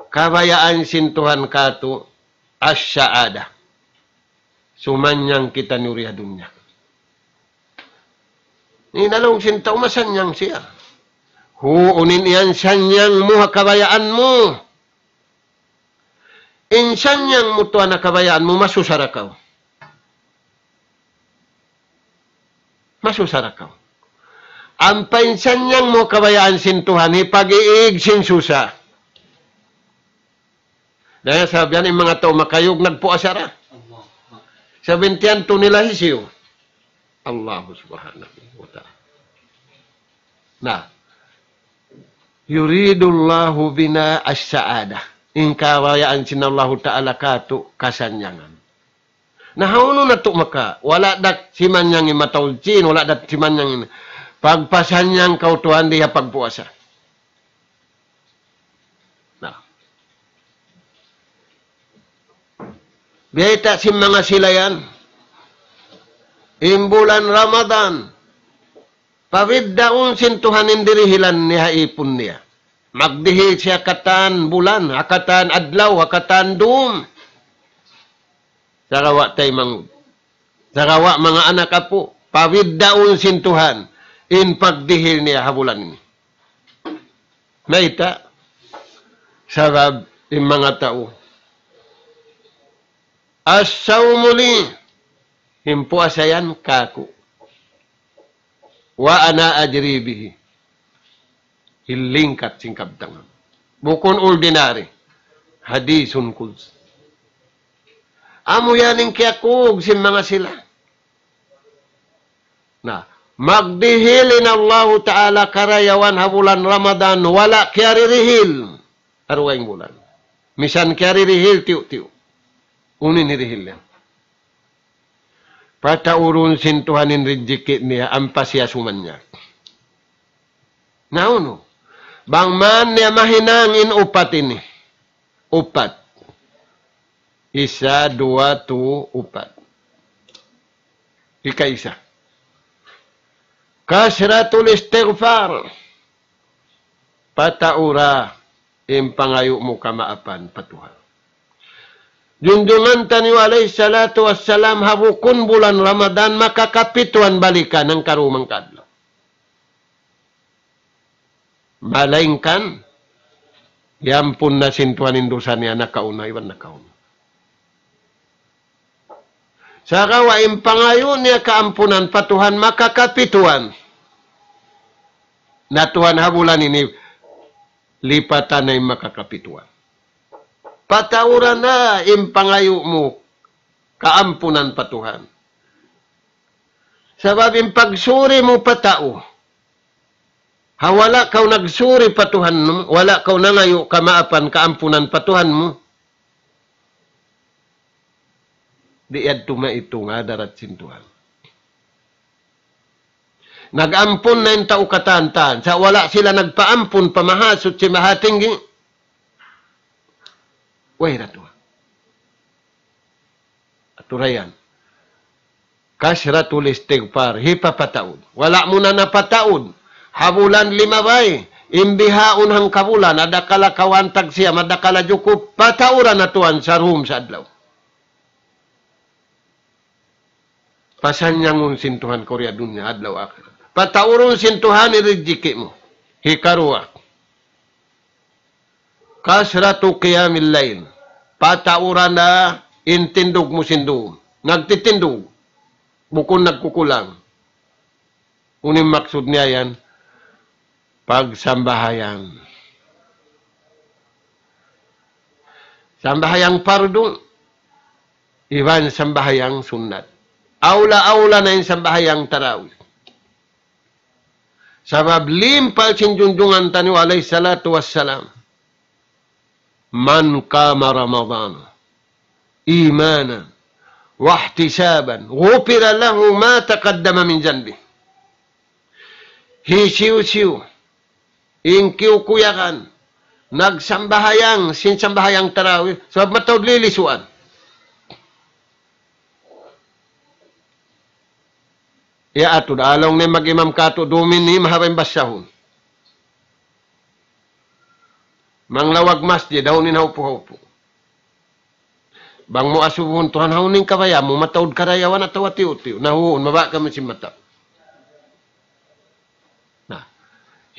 Kabayaan sin Tuhan katu', as-sa'adah. Sumannyang kitaniyu di ha dunya. In laung sin tau masannyang siya. Hu, unu in iyansannyang mu ha kabayaan mu. In sannyang mu tuwan ha kabayaan mu, masusa da kaw. Masusa da kaw. Ampa in sannyang mu kabayaan sin Tuhan, hipag-iig sin susa. Dayn ha sabab yan in manga tau makayug nagpuasa da. Sabab in tiyan tu nila hisiyu. Allah Subhanahu wa Ta'ala. Na, يريد الله بنا السعادة. In kabayaan sin Allahu Ta'ala kātu' kasannyangan. Na, hawnu natu' maka, wala' da simannyangi mataud sin, wala' da simannyangi. Pagpasannyangan kaw Tuhan di ha pagpuasa. Na. Biyayta' sin manga sila yan. In bulan Ramadan, pabiddaun sin Tuhan in dirihilan niya ha īpun niya. Magdihil siya katan bulan, ha katan adlaw, ha katan dum. Sagawa' taymanghud. Sagawa' manga anak apu', pabiddaun sin Tuhan in pagdihil niya ha bulan ini. Mayta'? Sabab in manga tau, الصوم لي, in puasa yan kāku'. وأنا أجزي به. In lingkat sin kabtangan. Bukun ordinary. Hadisun qudsi. Amu yan in kiyakug sin manga sila. Na, magdihil in Allahu Ta'ala karayawan ha bulan Ramadan, wala' kiyaririhil. Ha dugaing bulan. Misan kiyaririhil tiyu'-tiyu'. Unu in hirihil niya? Pataurun sin Tuhan in rijiki' niya ampa siya sumannyak. Na unu? Bang man niya mahinang in upat ini. Upat. Isa, duwa, tu, upat. Ikaisa. كثرة الاستغفار. Pataura in pangayu' mu kamaapan pa Tuhan. Junjungan taniyu alayhi salatu wassalam ha bukun bulan Ramadan makakapituan balikan hangkaruman kaadlaw. Malaingkan, iyampun na sin Tuhan in dusa niya nakauna iban nakauna. Sagawa' in pangayu' niya kaampunan pa Tuhan makakapituan. Na Tuhan ha bulan ini lipatan na in makakapituan. Pataura na in pangayu' mu kaampunan pa Tuhan. Sabab in pagsuri mu pa tau, ha wala' kaw nagsuri pa Tuhan mu, wala' kaw nangayu' kamaapan, kaampunan pa Tuhan mu, di' yadtu maitung ha hadarat sin Tuhan. Nag-ampun na in tau katan-katan, sa' wala' sila nagpaampun pa Mahasuchi Mahatinggi. Way da tuud. Atura yan. كثرة الاستغفار, hipapataud. Wala' mu na napataud. Ha bulan limabay, in bihaun hangkabulan, adakala kaw antag siya, adakala jukup, pataura na tuwan sa dum sa adlaw. Pasannyangun sin Tuhan kaw di ha dunya, adlaw akhirat. Pataurun sin Tuhan in rijiki' mu. Hikaruwa. كثرة قيام الليل. Pataura na in tindug mu sin dum. Nagtitindug. Bukun nagkukulang. Unu in maksud niya yan? Pagsambahayang. Sambahayang pardu, iban sambahayang sunnat. Awla-awla na in sambahayang tarawih. Sabab limpal sin junjungan taniyu alayhi salatu wassalam. من قام رمضان إيمانا واحتسابا غفر له ما تقدم من ذنبه. Hisiyu-siyu in kiyukuyagan nagsambahayang sin sambahayang tarawih, sabab mataud lilisuan. Ya atu da, laung niya mag-imam katu' dum ini mahaba' in basahun. Manglawag masjid, hawnu in haupu-haupu. Bang mu asubuhun, Tuhan, hawnu in kabaya' mu, mataud karayawan atawa tiyu'-tiyu'. Nahuun, mabaya' kami sin mata. Na,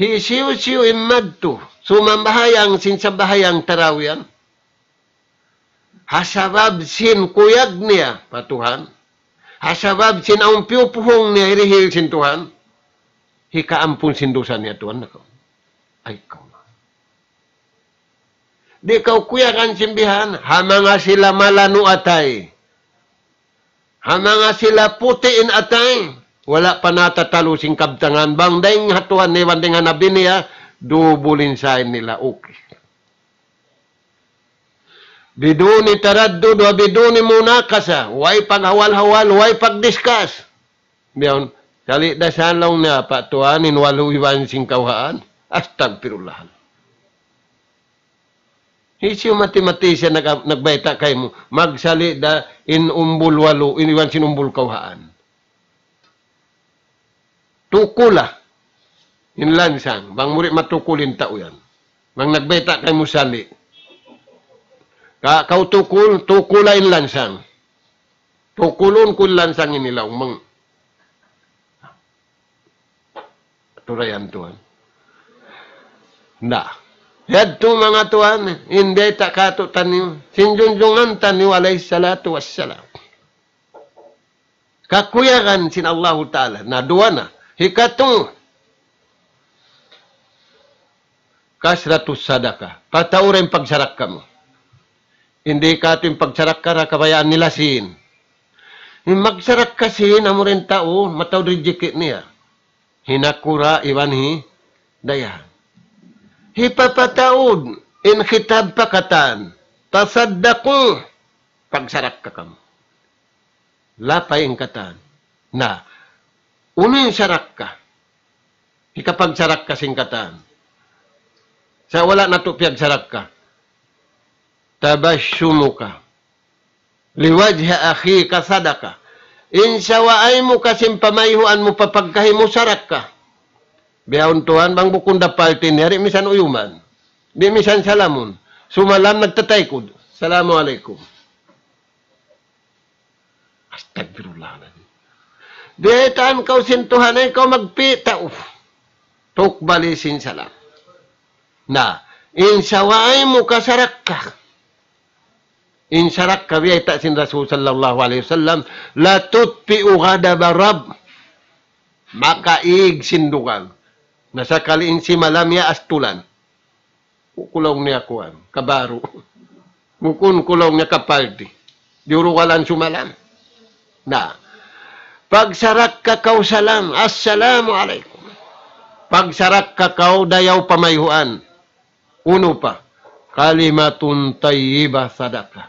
hisiyu-siyu in madtu sumambahayang sin sambahayang tarawih yan. Ha sabab sin kuyag niya pa Tuhan. Ha sabab sin awn piyupuhung niya hirihil sin Tuhan. Hikaampun sin dusa niya Tuhan na kaw. Ay kaw. Di' kaw kuyagan sin bihan, ha manga sila malanu' atay. Ha manga sila puti' in atay. Wala' pa natatalu sin kabtangan, bang dayn ha Tuhan iban dayn ha Nabi niya, dubulin sa in nila, okay. Biduni taraddud wa biduni munakasa, way paghawal-hawal, way pagdiscuss. Biyaun, sali' da sa laung niya pa Tuhan in walu iban sin kawhaan. Astagfirullah. Hisiyu mathematics nag-, nagbayta' kaymu, magsali' da in umbul walu, in iban sin umbul kawhaan. Tukula in lansang, bang mu di' matukul in tau yan. Bang nagbayta' kaymu sali'. Ka-, kaw tukul, tukula in lansang. Tukulun ku in lansang ini laung mu. Turayan Tuhan. Na. Yadtu manga tuwan, in biyayta' kātu'niyu, sin junjungan taniyu alayhi salatu wassalam. Kakuyagan sin Allahu Ta'ala. Na duwa na. Hikatu, kasratu sadaka. Pataura in pagsarakka mu. Di' katu' in pagsarakka ra kabayaan nila sīn. In magsarakka sīn, amu ra in tau, mataud rijiki' niya. Hinakura' iban hi dayahan. Hipapataud in kitab pa katan. Tasaddaqu. Pagsarakka kamu. Lapay in katan. Na, unu in sarakka? Hikapagsarakka sin katan. Sa' wala' natu' piyagsarakka. Tabassumuka liwajhi akhika sadaqa. In sawaay mu ka sin pamayhuan mu pa pagkahi mu sarakka. Bihaun tuwan bang bukun da palti niya, di' misan uyuman. Di' misan salamun. Sumalam nagtataykud. Assalamu alaykum. Astagfirullahaladzim. Biyaytaan kaw sin Tuhan, ayaw kaw magpita'. Tukbali sin salam. Na, in sawaay mu ka sarakka. In sarakka biyayta' sin Rasul sallallahu alayhi wasallam, la tutfi'u ghadaba Rabb. Makaig sin dugal. Na sakali in simalam ya astulan. Ku-, kulaw niya kuwan, kabaru. Bukun kulaw niya kapaldi. Diyurugalan sumalam. Na, pagsarakka kaw salam, "Assalamu alaykum." Pagsarakka kaw dayaw pamayhuan. Unu pa, kalimatun tayyibah sadaqah.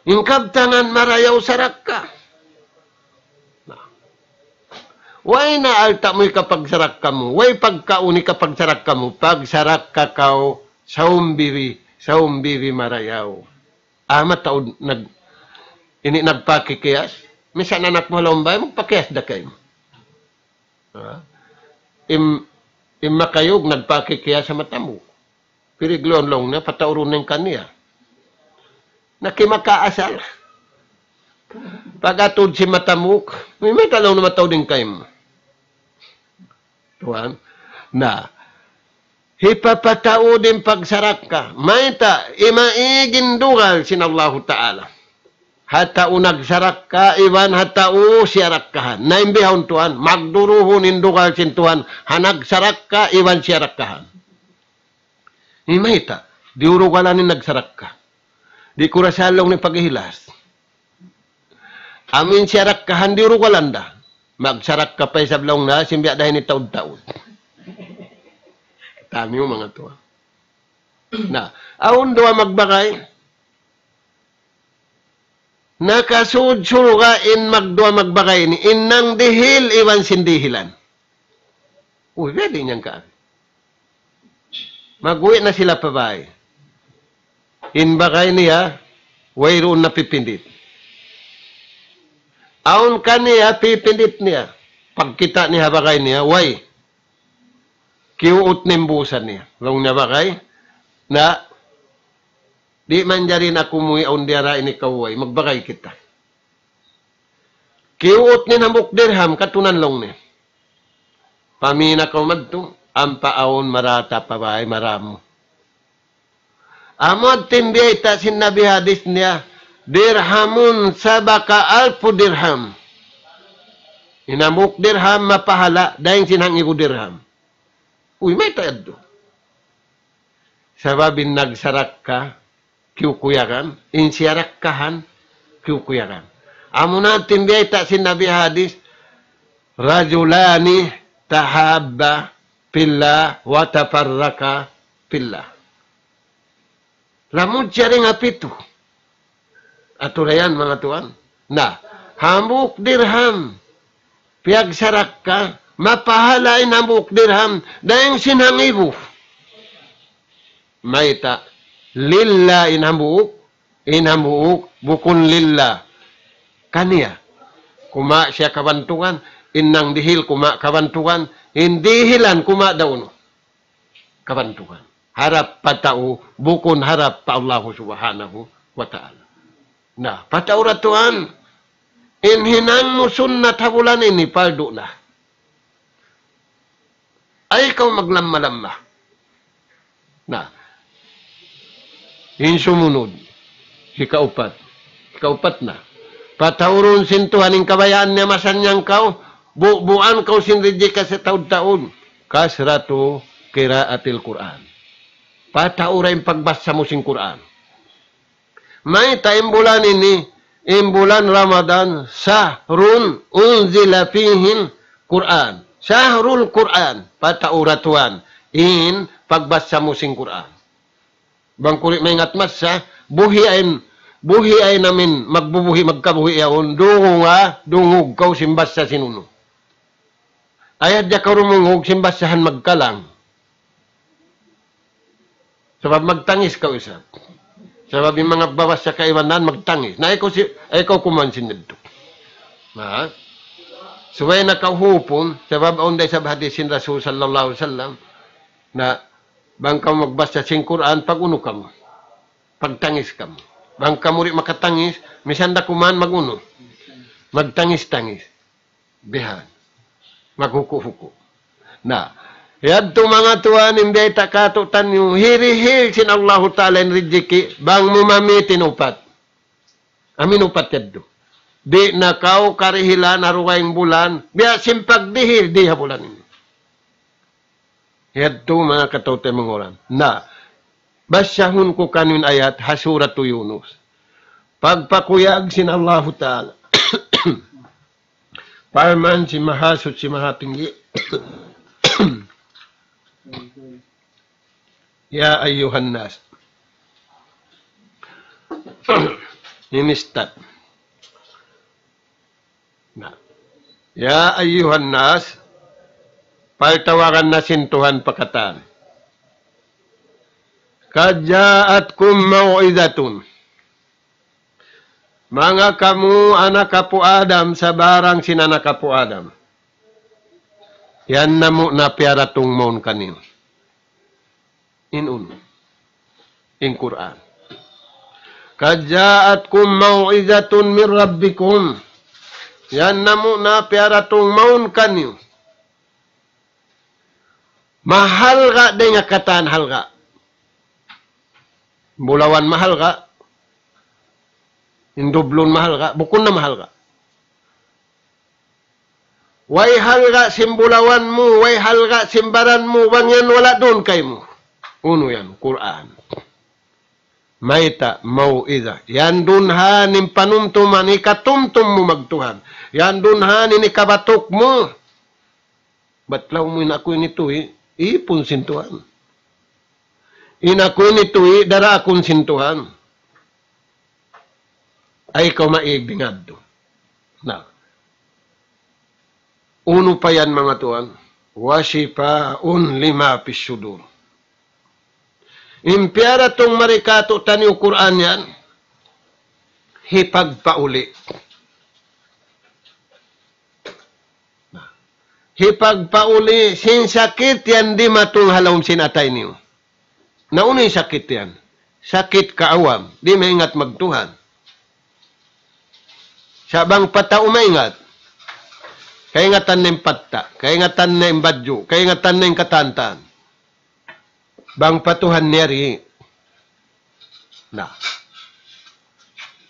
In kabtangan marayaw sarakka. Na. Way na alta' mu hikapagsarakka mu, way pagkaun hikapagsarakka mu, pagsarakka kaw, saumbibi, saumbibi marayaw. Ah, mataud nag-, ini nagpakikiyas. Misan anak mu ha lawm bay, magpakiyas da kaymu. Ha? Im-, im makayug nagpakikiyas ha matamuk. Pirigluun laung niya, pataurun in kaniya. Nakimakaasal. Pag-atud sin matamuk, mayta' laung niya mataud in kaymu. Tuwan. Na, hipapataud in pagsarakka. Mayta', imaig in dugal sin Allahu Ta'ala. Ha tau nagsarakka, iban ha tau siyarakkahan. Na in bihaun tuwan, magduruhun in dugal sin Tuhan, ha nagsarakka, iban siyarakkahan. Imayta', diyurugalan in nagsarakka. Di' ku ra sa laung niya pag-ihilas. Amu in siyarakkahan diyurugalan da. Magsarakka pa isab laung niya, sin biya' da ini taud-taud. Taniyu manga tuwan. Na, awn duwa magbagay. Nakasud surga' in magduwa magbagay ini, in nangdihil iban sin dihilan. Uy, pwede niyan ka. Mag-uwi' na sila pa bay. In bagay niya, wayruun na pipindit. Awn kaniya pipindit niya. Pagkita' niya bagay niya, way. Kiyuut nimbus niya. Laung niya bagay, na, di' manjari na aku muwi' awn diyara ini kaw way. Magbagay kita. Kiyuut niya hambuuk dirham, katunan laung niya. Pamī na kaw madtu, ampa awn marata pa bay maramu. Amu in biyayta' sin Nabi hadis niya, dirhamun sabaka alfu dirham. In hambuuk dirham mapahala', dayn sin hangibu dirham. Uy, mayta' yadtu? Sabab in nagsarakka, kiyukuyagan, in siyarakkahan, kiyukuyagan. Amuna in biyayta' sin Nabi hadis, رجلان تحابا في الله وتفرقا في الله. Lamud siya dayn ha pitu. Atura yan, manga tuwan. Na, hambuuk dirham. Piyagsarakka, mapahala in hambuuk dirham, dayn sin hangibu. Mayta', lillah in hambuuk, in hambuuk, bukun lillah. Kaniya. Kuma' siya kabantugan, in nangdihil kuma' kabantugan, in dihilan kuma' da unu. Kabantugan. Harap pa tau, bukun harap pa Allahu Subhanahu wa Ta'ala. Na, pa tau ra tuwan, in hinang mu sunnat ha bulan ini, pardu na. Ayaw kaw maglamma-lamma. Na, in sumunud, hikaupat. Hikaupat na. Pataurun sin Tuhan in kabayaan niya masannyang kaw, bubuan kaw sin rijiki' ha taud-taud. كثرة قراءة القرآن. Pataura in pagbasa mu sin Qur'an. Mayta' in bulan ini, in bulan Ramadan, شهر أنزل فيه القرآن. شهر القرآن, pataura tuwan in pagbasa mu sin Qur'an. Bang kuri' maingat masa, buhiain, buhiain amin, magbubuhi', magkabuhi' yaun, dunguga, dungug kaw sin basa sin unu. Ayaw da kaw dumungug sin basahan magkalang. Sabab magtangis kaw isab. Sabab in manga babasa kaibanan magtangis. Na ikaw si, ikaw kuman sin nidtu. Ha? Subay na kaw hupun, sabab awn da isab hadis sin Rasul sallallahu alayhi wasallam, na bang kamu magbasa sin Qur'an, pag-unu kamu. Pagtangis kamu. Bang kamu di' makatangis, misan da kuman mag-unu. Magtangis-tangis. Bihan. Maghuku'-huku'. Na, yadtu manga tuwan in biyayta' katu'niyu, hirihil sin Allahu Ta'ala in rijiki', bang mu mamit in upat. Amu in upat yadtu. Di' na kaw karihilan ha dugaing bulan, biya' sin pagdihil di ha bulan ini. Yadtu manga kataymanghuran. Na, basahun ku kaniyu in ayat ha Suratu Yunus. Pagpakuyag sin Allahu Ta'ala. Parman sin Mahasuchi Mahatinggi. يا أيها الناس. Ini start. Na. يا أيها الناس, pagtawagan na sin Tuhan pa katan. قد جاءتكم موعظة. Manga kamu anak apu' Adam, sabarang sin anak apu' Adam. Yan namu' na piyaratung mawn kaniyu. In unu? In Qur'an. قد جاءتكم موعظة من ربكم. Yan namu' na piyaratung mawn kaniyu. Mahalga' dayn ha katan halga'. Bulawan mahalga'. In dublun mahalga'. Bukun na mahalga'. Way halga' sin bulawan mu, way halga' sin baran mu, bang yan wala' duun kaymu. Unu yan, Qur'an. Mayta', mau'iza. Yan duun ha in panumtuman, hikatumtum mu magtuhan. Yan duun ha in hikabatuk mu. Bat laung mu in aku ini tuwi', ipun sin Tuhan. In aku ini tuwi', daraakun sin Tuhan. Ay kaw maig dingadtu. Na. Unu pa yan, manga tuwan? وشفاء لما في الصدور. In piyaratung mari katu'niyu Qur'an yan, hipagpauli'. Hipagpauli' sin sakit yan dimatung ha lawm sin atay niyu. Na unu in sakit yan? Sakit kaawam, di' maingat magtuhan. Sa' bang pa tau maingat, kaingatan na in patta', kaingatan na in badju', kaingatan na in katantan. Bang pa Tuhan niya di'. Na.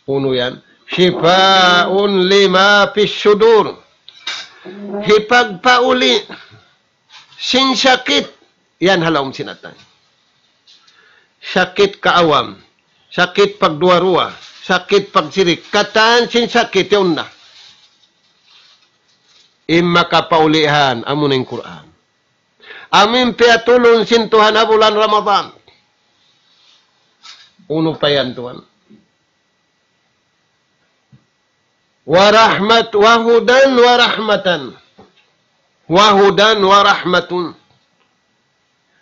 Unu yan? شفاء لما في الصدور. Hipagpauli' sin sakit yan ha lawm sin atay. Sakit kaawam, sakit pagduwa-ruwa, sakit pagsirik, katan sin sakit yaun na. In makapaulihan, amu na in Qur'an. Amu in piyatulun sin Tuhan ha bulan Ramadan. Unu pa yan, Tuhan? Wa rahmat, wa hudan, wa rahmatan. Wa hudan, wa rahmatun.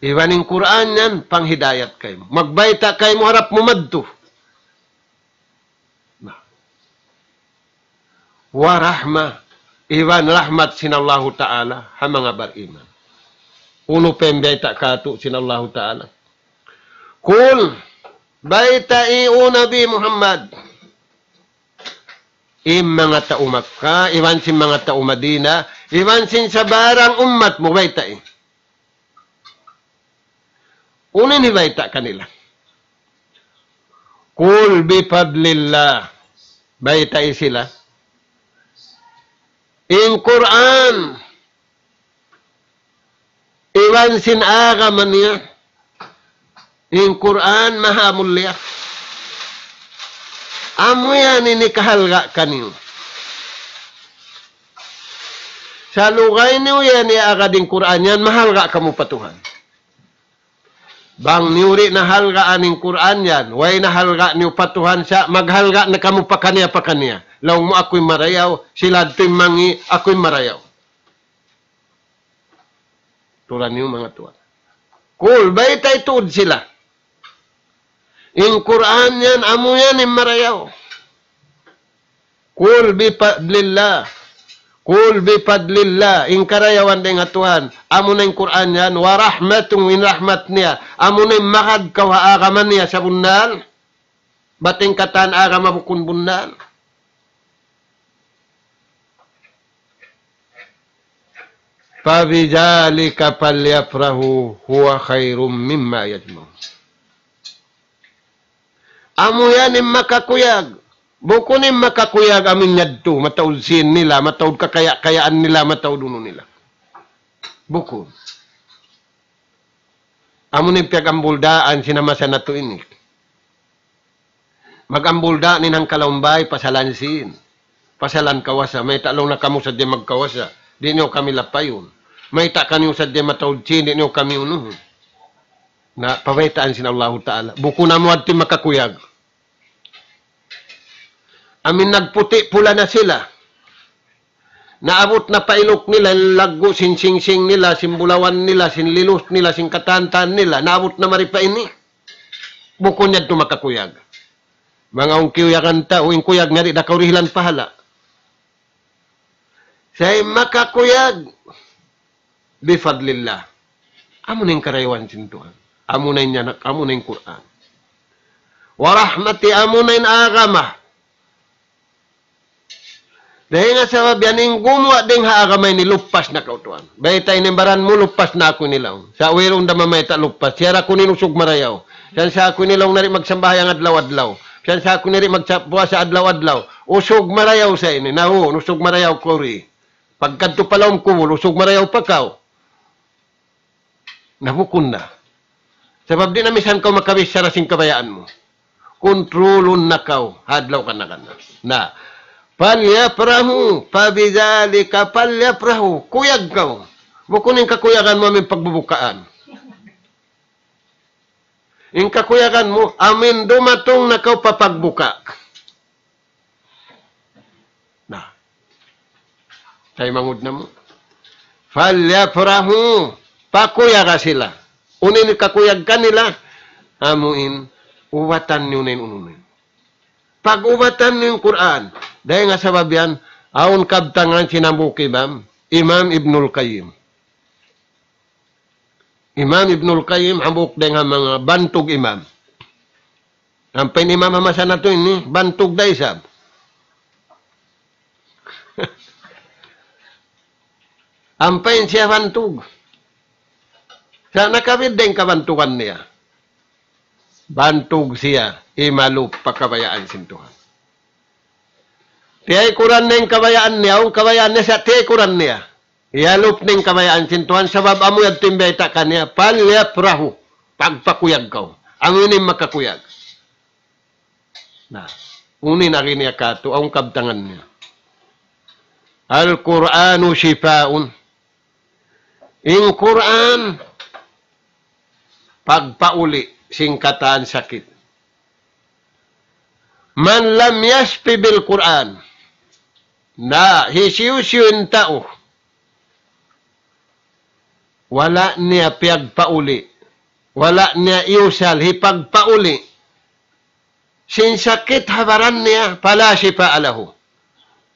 Iban in Qur'an yan, panghidayat kaymu. Magbayta' kaymu harap mu madtu. Na. Wa rahma, iban rahmat sin Allahu Ta'ala, ha manga bariman. Unu pa in bayta' katu' sin Allahu Ta'ala? Qul, baytai, O Nabi Muhammad, in manga tau Makkah, iban sin manga tau Madinah, iban sin sabarang ummat mu, baytai. Unu in hibayta' kanila? Qul bi fadlillah. Baytai sila. In Qur'an, iban sin agama niya, in Qur'an maha mulia. Amu yan in hikahalga' kaniyu. Salugay niyu yan iyagad in Qur'an yan, mahalga' kamu pa Tuhan. Bang niyu di' nahalgaan in Qur'an yan, way nahalga' niyu pa Tuhan sa', maghalga' na kamu pakaniya-pakaniya. Laung mu aku in marayaw, sila yadtu in mangi', aku in marayaw. Turan niyu manga tuwan. Qul, baytai tuud sila. In Qur'an yan, amu yan in marayaw. Qul bi fadlillah. Qul bi fadlillah. In karayawan dayn ha Tuhan. Amu na in Qur'an yan. Wa rahmatun, in rahmat niya. Amu na in magad kaw ha agama niya sabunnal. Bat in katan agama bukun bunnal. فبذلك فليفرحوا هو خير مما يجمعون. Amu yan in makakuyag. Bukun in makakuyag amu in yadtu, mataud sīn nila, mataud kakaya-kayaan nila, mataud unu nila. Bukun. Amu na in piyag-ambuldaan sin masa natu' ini. Mag-ambulda' na in hangka lawm bay, pasalan sīn. Pasalan kawasa, mayta' laung na kamu sadja magkawasa, di' niyu kami lapayun. Mayta' kaniyu sadja mataud sīn, di' niyu kami unuhun. Na, pabaytaan sin Allahu Ta'ala. Bukun amu yadtu in makakuyag. Amu in nagputi' pula na sila. Naabut na pa iluk nila, in laggu' sin singsing nila, sin bulawan nila, sin lilus nila, sin katantan nila, naabut na mari pa ini. Bukun yadtu makakuyag. Manga awn kiyuyagan tau, in kuyag niya di' da kaw dihilan pahala'. Sa' in makakuyag, bi fadlillah. Amu na in karayawan sin Tuhan. Amu na in yanak, amu na in Qur'an. Wa rahmati, amu na in agama. Dayn ha sabab yan in gumuwa' dayn ha agama ini luppas na kaw tuwan. Bayta' ini in baran mu luppas na aku ini laung. Sa' wayruun da mamayta' luppas. Siya ra kunu' in usug marayaw. Siya sa' aku ini laung na di' magsambahayang adlaw-adlaw. Siya sa' aku ini di' magpuasa adlaw-adlaw. Usug marayaw sa' ini. Na, uu, usug marayaw kaw ri. Pagkadtu pa lawm kubul, usug marayaw pa kaw. Na bukun na. Sabab di' na misan kaw makabichara sin kabayaan mu. Kontrolun na kaw, ha adlaw kana-kana. Na, فليفرحوا، فبذلك فليفرحوا. Kuyag kaw. Bukun in kakuyagan mu amu in pagbubukaan. In kakuyagan mu, amu in dumatung na kaw pa pagbuka. Na. Taymanghud namu'. فليفرحوا. Pakuyaga sila. Unu in kakuyag kanila? Amu in ubatan niyu na in unu na in. Pag-ubatan niyu in Qur'an. Dayn ha sabab yan, awn kabtangan sin hambuuk imam, Imam Ibnul Qayyim. Imam Ibnul Qayyim, hambuuk dayn ha manga bantug imam. Ampa in imam ha masa natu' ini, bantug da isab. Ampa in siya bantug. Sa' nakabid da in kabantugan niya. Bantug siya, imalup pa kabayaan sin Tuhan. Tiyaykuran niya in kabayaan niya, awn kabayaan niya sa' tiyaykuran niya. Iyalup niya in kabayaan sin Tuhan, sabab amu yadtu in bayta' kaniya, فليفرحوا, pagpakuyag kaw. Amu ini in makakuyag. Na, unu in agi niya katu', awn kabtangan niya. القرآن شفاء. In Qur'an, pagpauli' sin katan sakit. من لم يشف بالقرآن. Na, hisiyu-siyu in tau wala' niya piyagpauli', wala' niya iyusal hipagpauli' sin sakit ha baran niya, فلا شفاء له.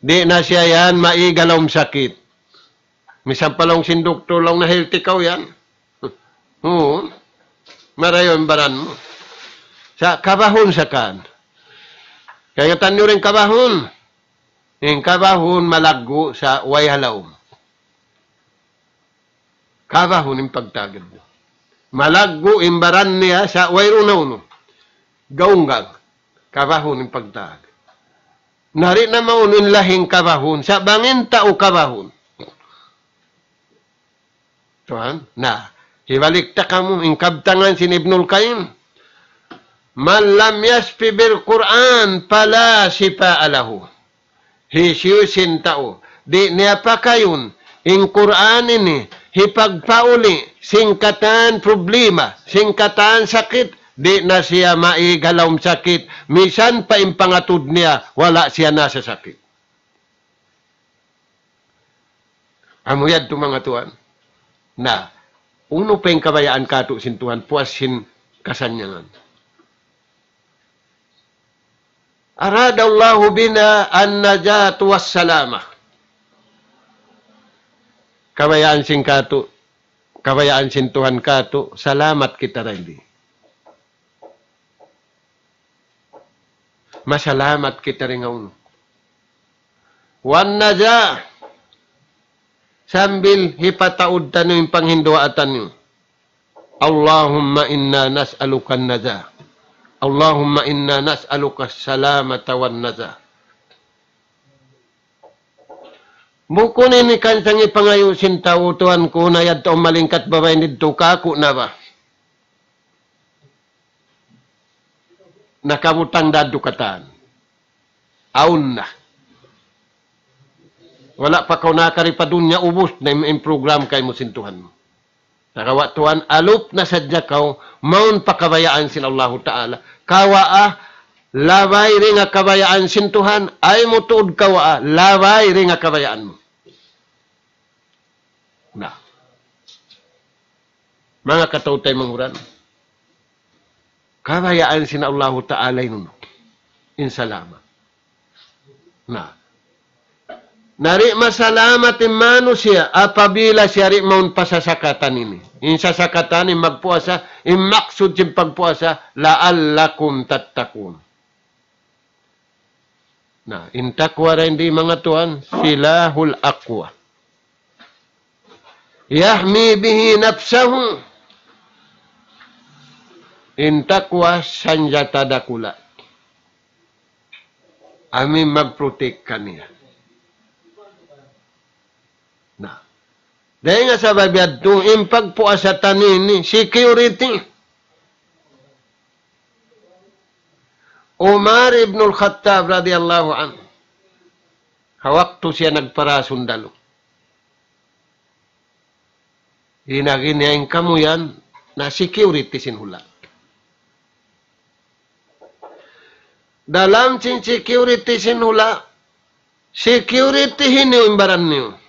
Di' na siya yan maig ha lawm sakit. Misan pa laung sin doktor, laung na healthy kaw yan. Uu. Marayaw in baran mu. Sa' kabahun sa kan. Kaingatan niyu in kabahun. In kabahun malaggu' sa' way ha lawm. Kabahun in pagtawag. Malaggu' in baran niya sa' wayruun na unu. Gaunggang. Kabahun in pagtawag. Na di' na maunu in lahing kabahun. Sa' bang in tau kabahun. Tuwan, na, hibalik ta kamu, in kabtangan sin Ibnul Qayyim, من لم يشف بالقرآن فلا شفاء له. Hisiyu-siyu in tau, di' niya pakayun, in Qur'an ini, hipagpauli', sin katan problema, sin katan sakit, di' na siya maig ha lawm sakit, misan pa in pangatud niya, wala' siya nasasakit. Amu yadtu manga tuwan. Na, unu pa in kabayaan katu' sin Tuhan, puas sin kasannyangan. أراد الله بنا النجاة والسلامة. Kabayaan sin katu', kabayaan sin Tuhan katu', salamat kita dayn di. Masalamat kita dayn ha unu. والنجاة. Sambil hipataud taniyu in panghinduwaa taniyu. اللهم إنا نسألك النجاة. اللهم إنا نسألك السلامة والنجاة. Bukun ini kan sangi pangayu' sin tau, Tuhan ku, na yadtu malingkat babai nidtu kaku' na ba. Nakabutang da du katan. Awn na. Wala' pa kaw nakari pa dunya, ubus na in, in program kaymu sin Tuhan mu. Nakawa' tuwan, alup na sadja kaw, mawn pa kabayaan sin Allahu Ta'ala. Kawaa, labay dayn ha kabayaan sin Tuhan, ayaw mu tuud kawaa, labay dayn ha kabayaan mu. Na. Manga kataw-taymanghuran. Kabayaan sin Allahu Ta'ala in unu. In salama. Na. Na di' masalamat in manusiya' apabila siya di' mawn pa sasakatan ini. In sasakatan in magpuasa, in maksud sin pagpuasa, لعلكم تتقون. Na, in taqwa dayn di manga tuwan, سلاح الأقوى. يحمي به نفسه. In taqwa sanjata dakula'. Amu in mag-protect kaniya. Na. Dayn ha sabab yadtu, in pagpuasa taniyu ini, security. Umar ibn al-Khattab radiyallahu anhu. Ha waktu siya nagpara sundalu. Hinang niya in kamu yan, na security sin hula'. Dalam sin security sin hula', security hini in baran niyu.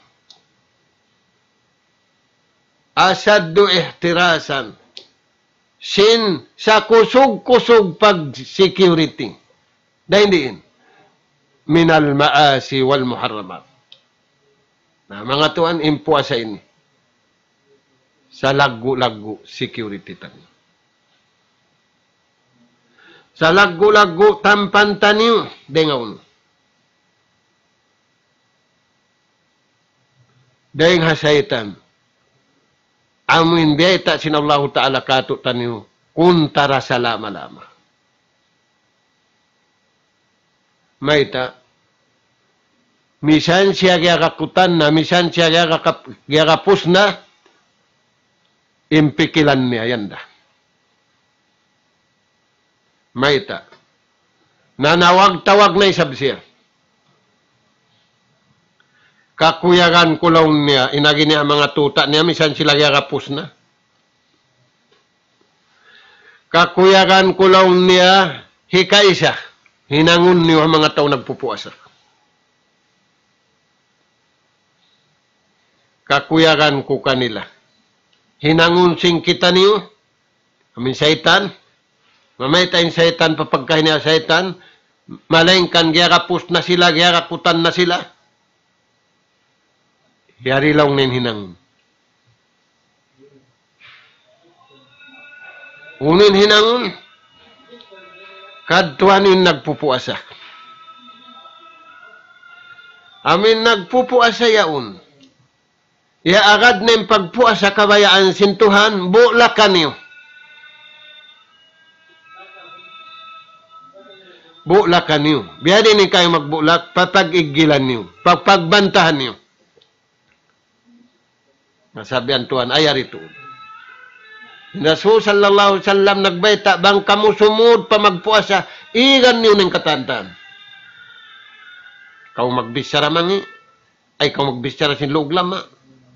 أشد احتراسا. Sin sakusug-kusug pag-security. Dayn diin. من المعاصي والمحرمات. Na, manga tuwan, in puasa ini. Salaggu'-laggu' security taniyu. Salaggu'-laggu' tampan taniyu, dayn ha unu. Dayn ha saytan. Amu in biyayta' sin Allahu Ta'ala kātu'niyu, kuntara salama-lama. Mayta', misan siya giyagakutan na, misan siya giyagakap-, giyagapus na, in pikilan niya yan da. Mayta'. Nanawag-tawag na isab siya. Kakuyagan ku laung niya, in agi niya manga tuta' niya, misan sila giyagapus na. Kakuyagan ku laung niya, hikaisa, hinangun niyu ha manga tau nagpupuasa. Kakuyagan ku kanila. Hinangun sin kitaniyu, amu in saytan, mamayta' in saytan, pa pagkahi niya saytan, malayngkan giyagapus na sila, giyagakutan na sila. Yari laung niya in hinangun. Unu in hinangun? Kadtuan in nagpupuasa. Amu in nagpupuasa yaun. Iyaagad niya in pagpuasa kabayaan sin Tuhan, bulak kaniyu. Bulak kaniyu. Biya' diin in kayu magbulak, papag-iggilan niyu, papagbantahan niyu. Nasabihan Tuhan, ay yari tuud. Rasul sallallahu alayhi wasallam nagbayta', bang kamu sumud pa magpuasa, igan niyu in katan-katan. Kamu magbichara mangi', ay kamu magbichara sin lug lama',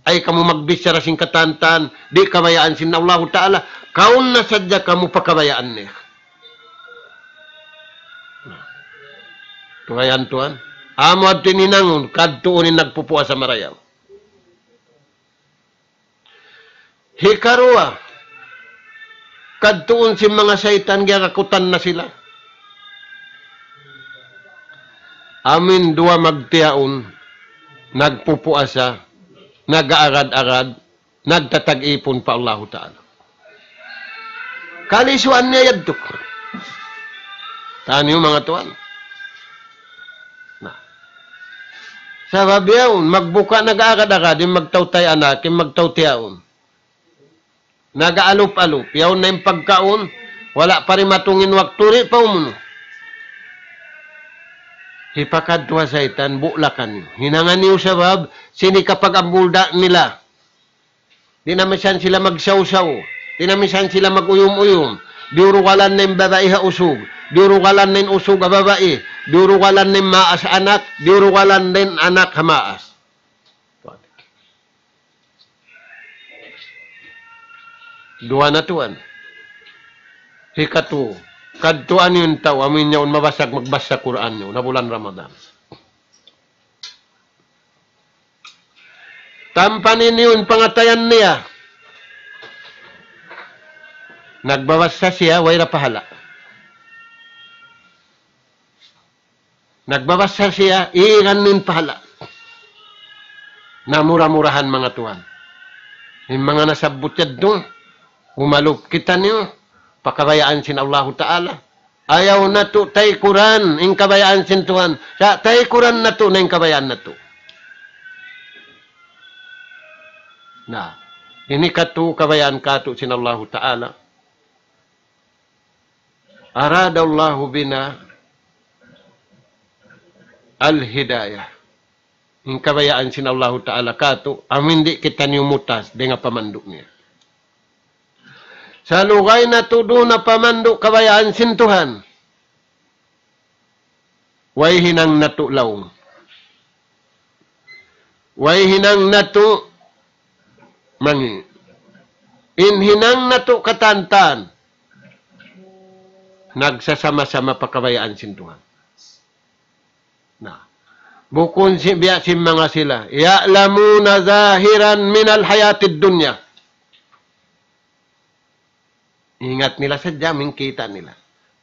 ay kamu magbichara sin katan-katan, di' kabayaan sin Allahu Ta'ala, kaun na sadja kamu pakabayaan niya. Tuhayan Tuhan. Amu adtu in hinangun, kadtuun in nagpupuasa marayaw. Hikaruwa, kadtuun sin manga saytan giyagakutan na sila. Amu in duwa magtiyaun, nagpupuasa, nag-aagad-agad, nagtatag-ipun pa Allahu Ta'ala. Kalisuan niya yadtu. Taniyu manga tuwan. Na. Sabab yaun, magbuka nag-aagad-agad, in magtautay anak, in magtautiyaun. Nag-aalup-alup, yaun na in pagkaun, wala' pa dimatung in waktu di' pa umunu. Hipakadtu ha saytan, bulakan niyu. Hinangan niyu sabab, sin hikapag-ambul da nila. Di' na misan sila magsawsaw. Di' na misan sila mag-uyum-uyum. Diyurugalan na in babai ha usug. Diyurugalan na in usug ha babai. Diyurugalan na in maas anak. Diyurugalan na in anak ha maas. Duwa na tuwan. Hikatu, kadtuan niyu in tau, amu in yaun mabasag magbasa Qur'an niyu, na bulan Ramadan. Tampani niyu in pangatayan niya. Nagbabasa siya, way da pahala. Nagbabasa siya, igan in pahala. Na mura-murahan manga tuwan. In manga nasabbut yadtu, umalup kitaniyu, pakabayaan sin Allahu Ta'ala. Ayaw natu' taykuran in kabayaan sin Tuhan. Sa' taykuran natu' na in kabayaan natu'. Na, ini katu' kabayaan katu' sin Allahu Ta'ala. أراد الله بنا الهداية. In kabayaan sin Allahu Ta'ala katu', amu in di' kitaniyu mutas dayn ha pamandu' niya. Sa' lugay natu' duun ha pamandu' kabayaan sin Tuhan. Way hinang natu' laung. Way hinang natu' mangi'. In hinang natu' katantan. Nagsasama-sama pa kabayaan sin Tuhan. Na. Bukun sin biya' sin manga sila. يعلمون ظاهرا من الحياة الدنيا. Ingat nila sadja, mingkita' nila.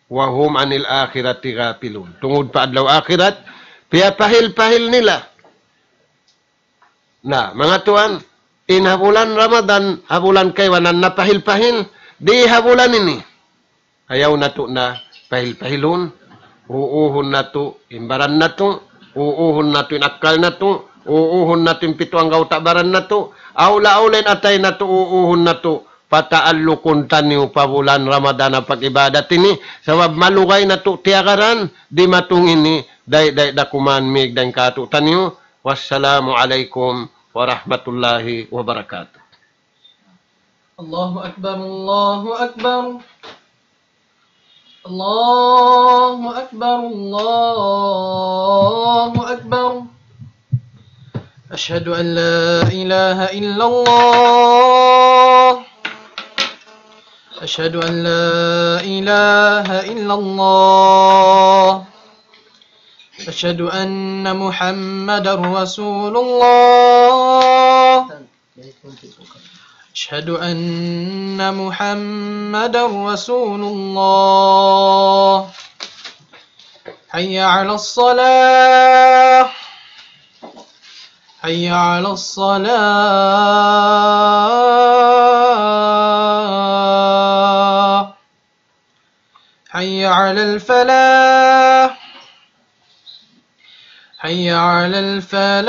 وهم عن الآخرة غافلون. Tungud pa adlaw akhirat, piyapahil-pahil nila. Na, manga tuwan, in ha bulan Ramadan, ha bulan kaibanan na pahil-pahil, di' ha bulan ini. Ayaw natu' na pahil-pahilun, uuhun natu' in baran natu', uuhun natu' in akkal natu', uuhun natu' in pitu anggawta' baran natu', awla-awla in atay natu', uuhun natu', pataallukun taniyu pa bulan Ramadan ha pag-ibadat ini, sabab malugay natu' tiyagaran, dimatung ini, dayn-dayn da kuman mig dayn katu' taniyu. Wassalamu alaykum warahmatullahi wabarakatuh. الله أكبر، الله أكبر. الله أكبر، الله أكبر. أشهد أن لا إله إلا الله. أشهد أن لا إله إلا الله. أشهد أن محمدا رسول الله. أشهد أن محمدا رسول الله. حي على الصلاة. حي على الصلاة. حي على الفلاح. حي على الفلاح.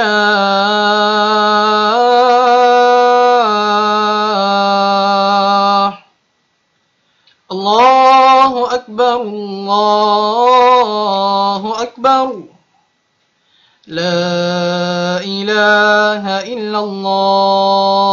الله أكبر، الله أكبر. لا إله إلا الله.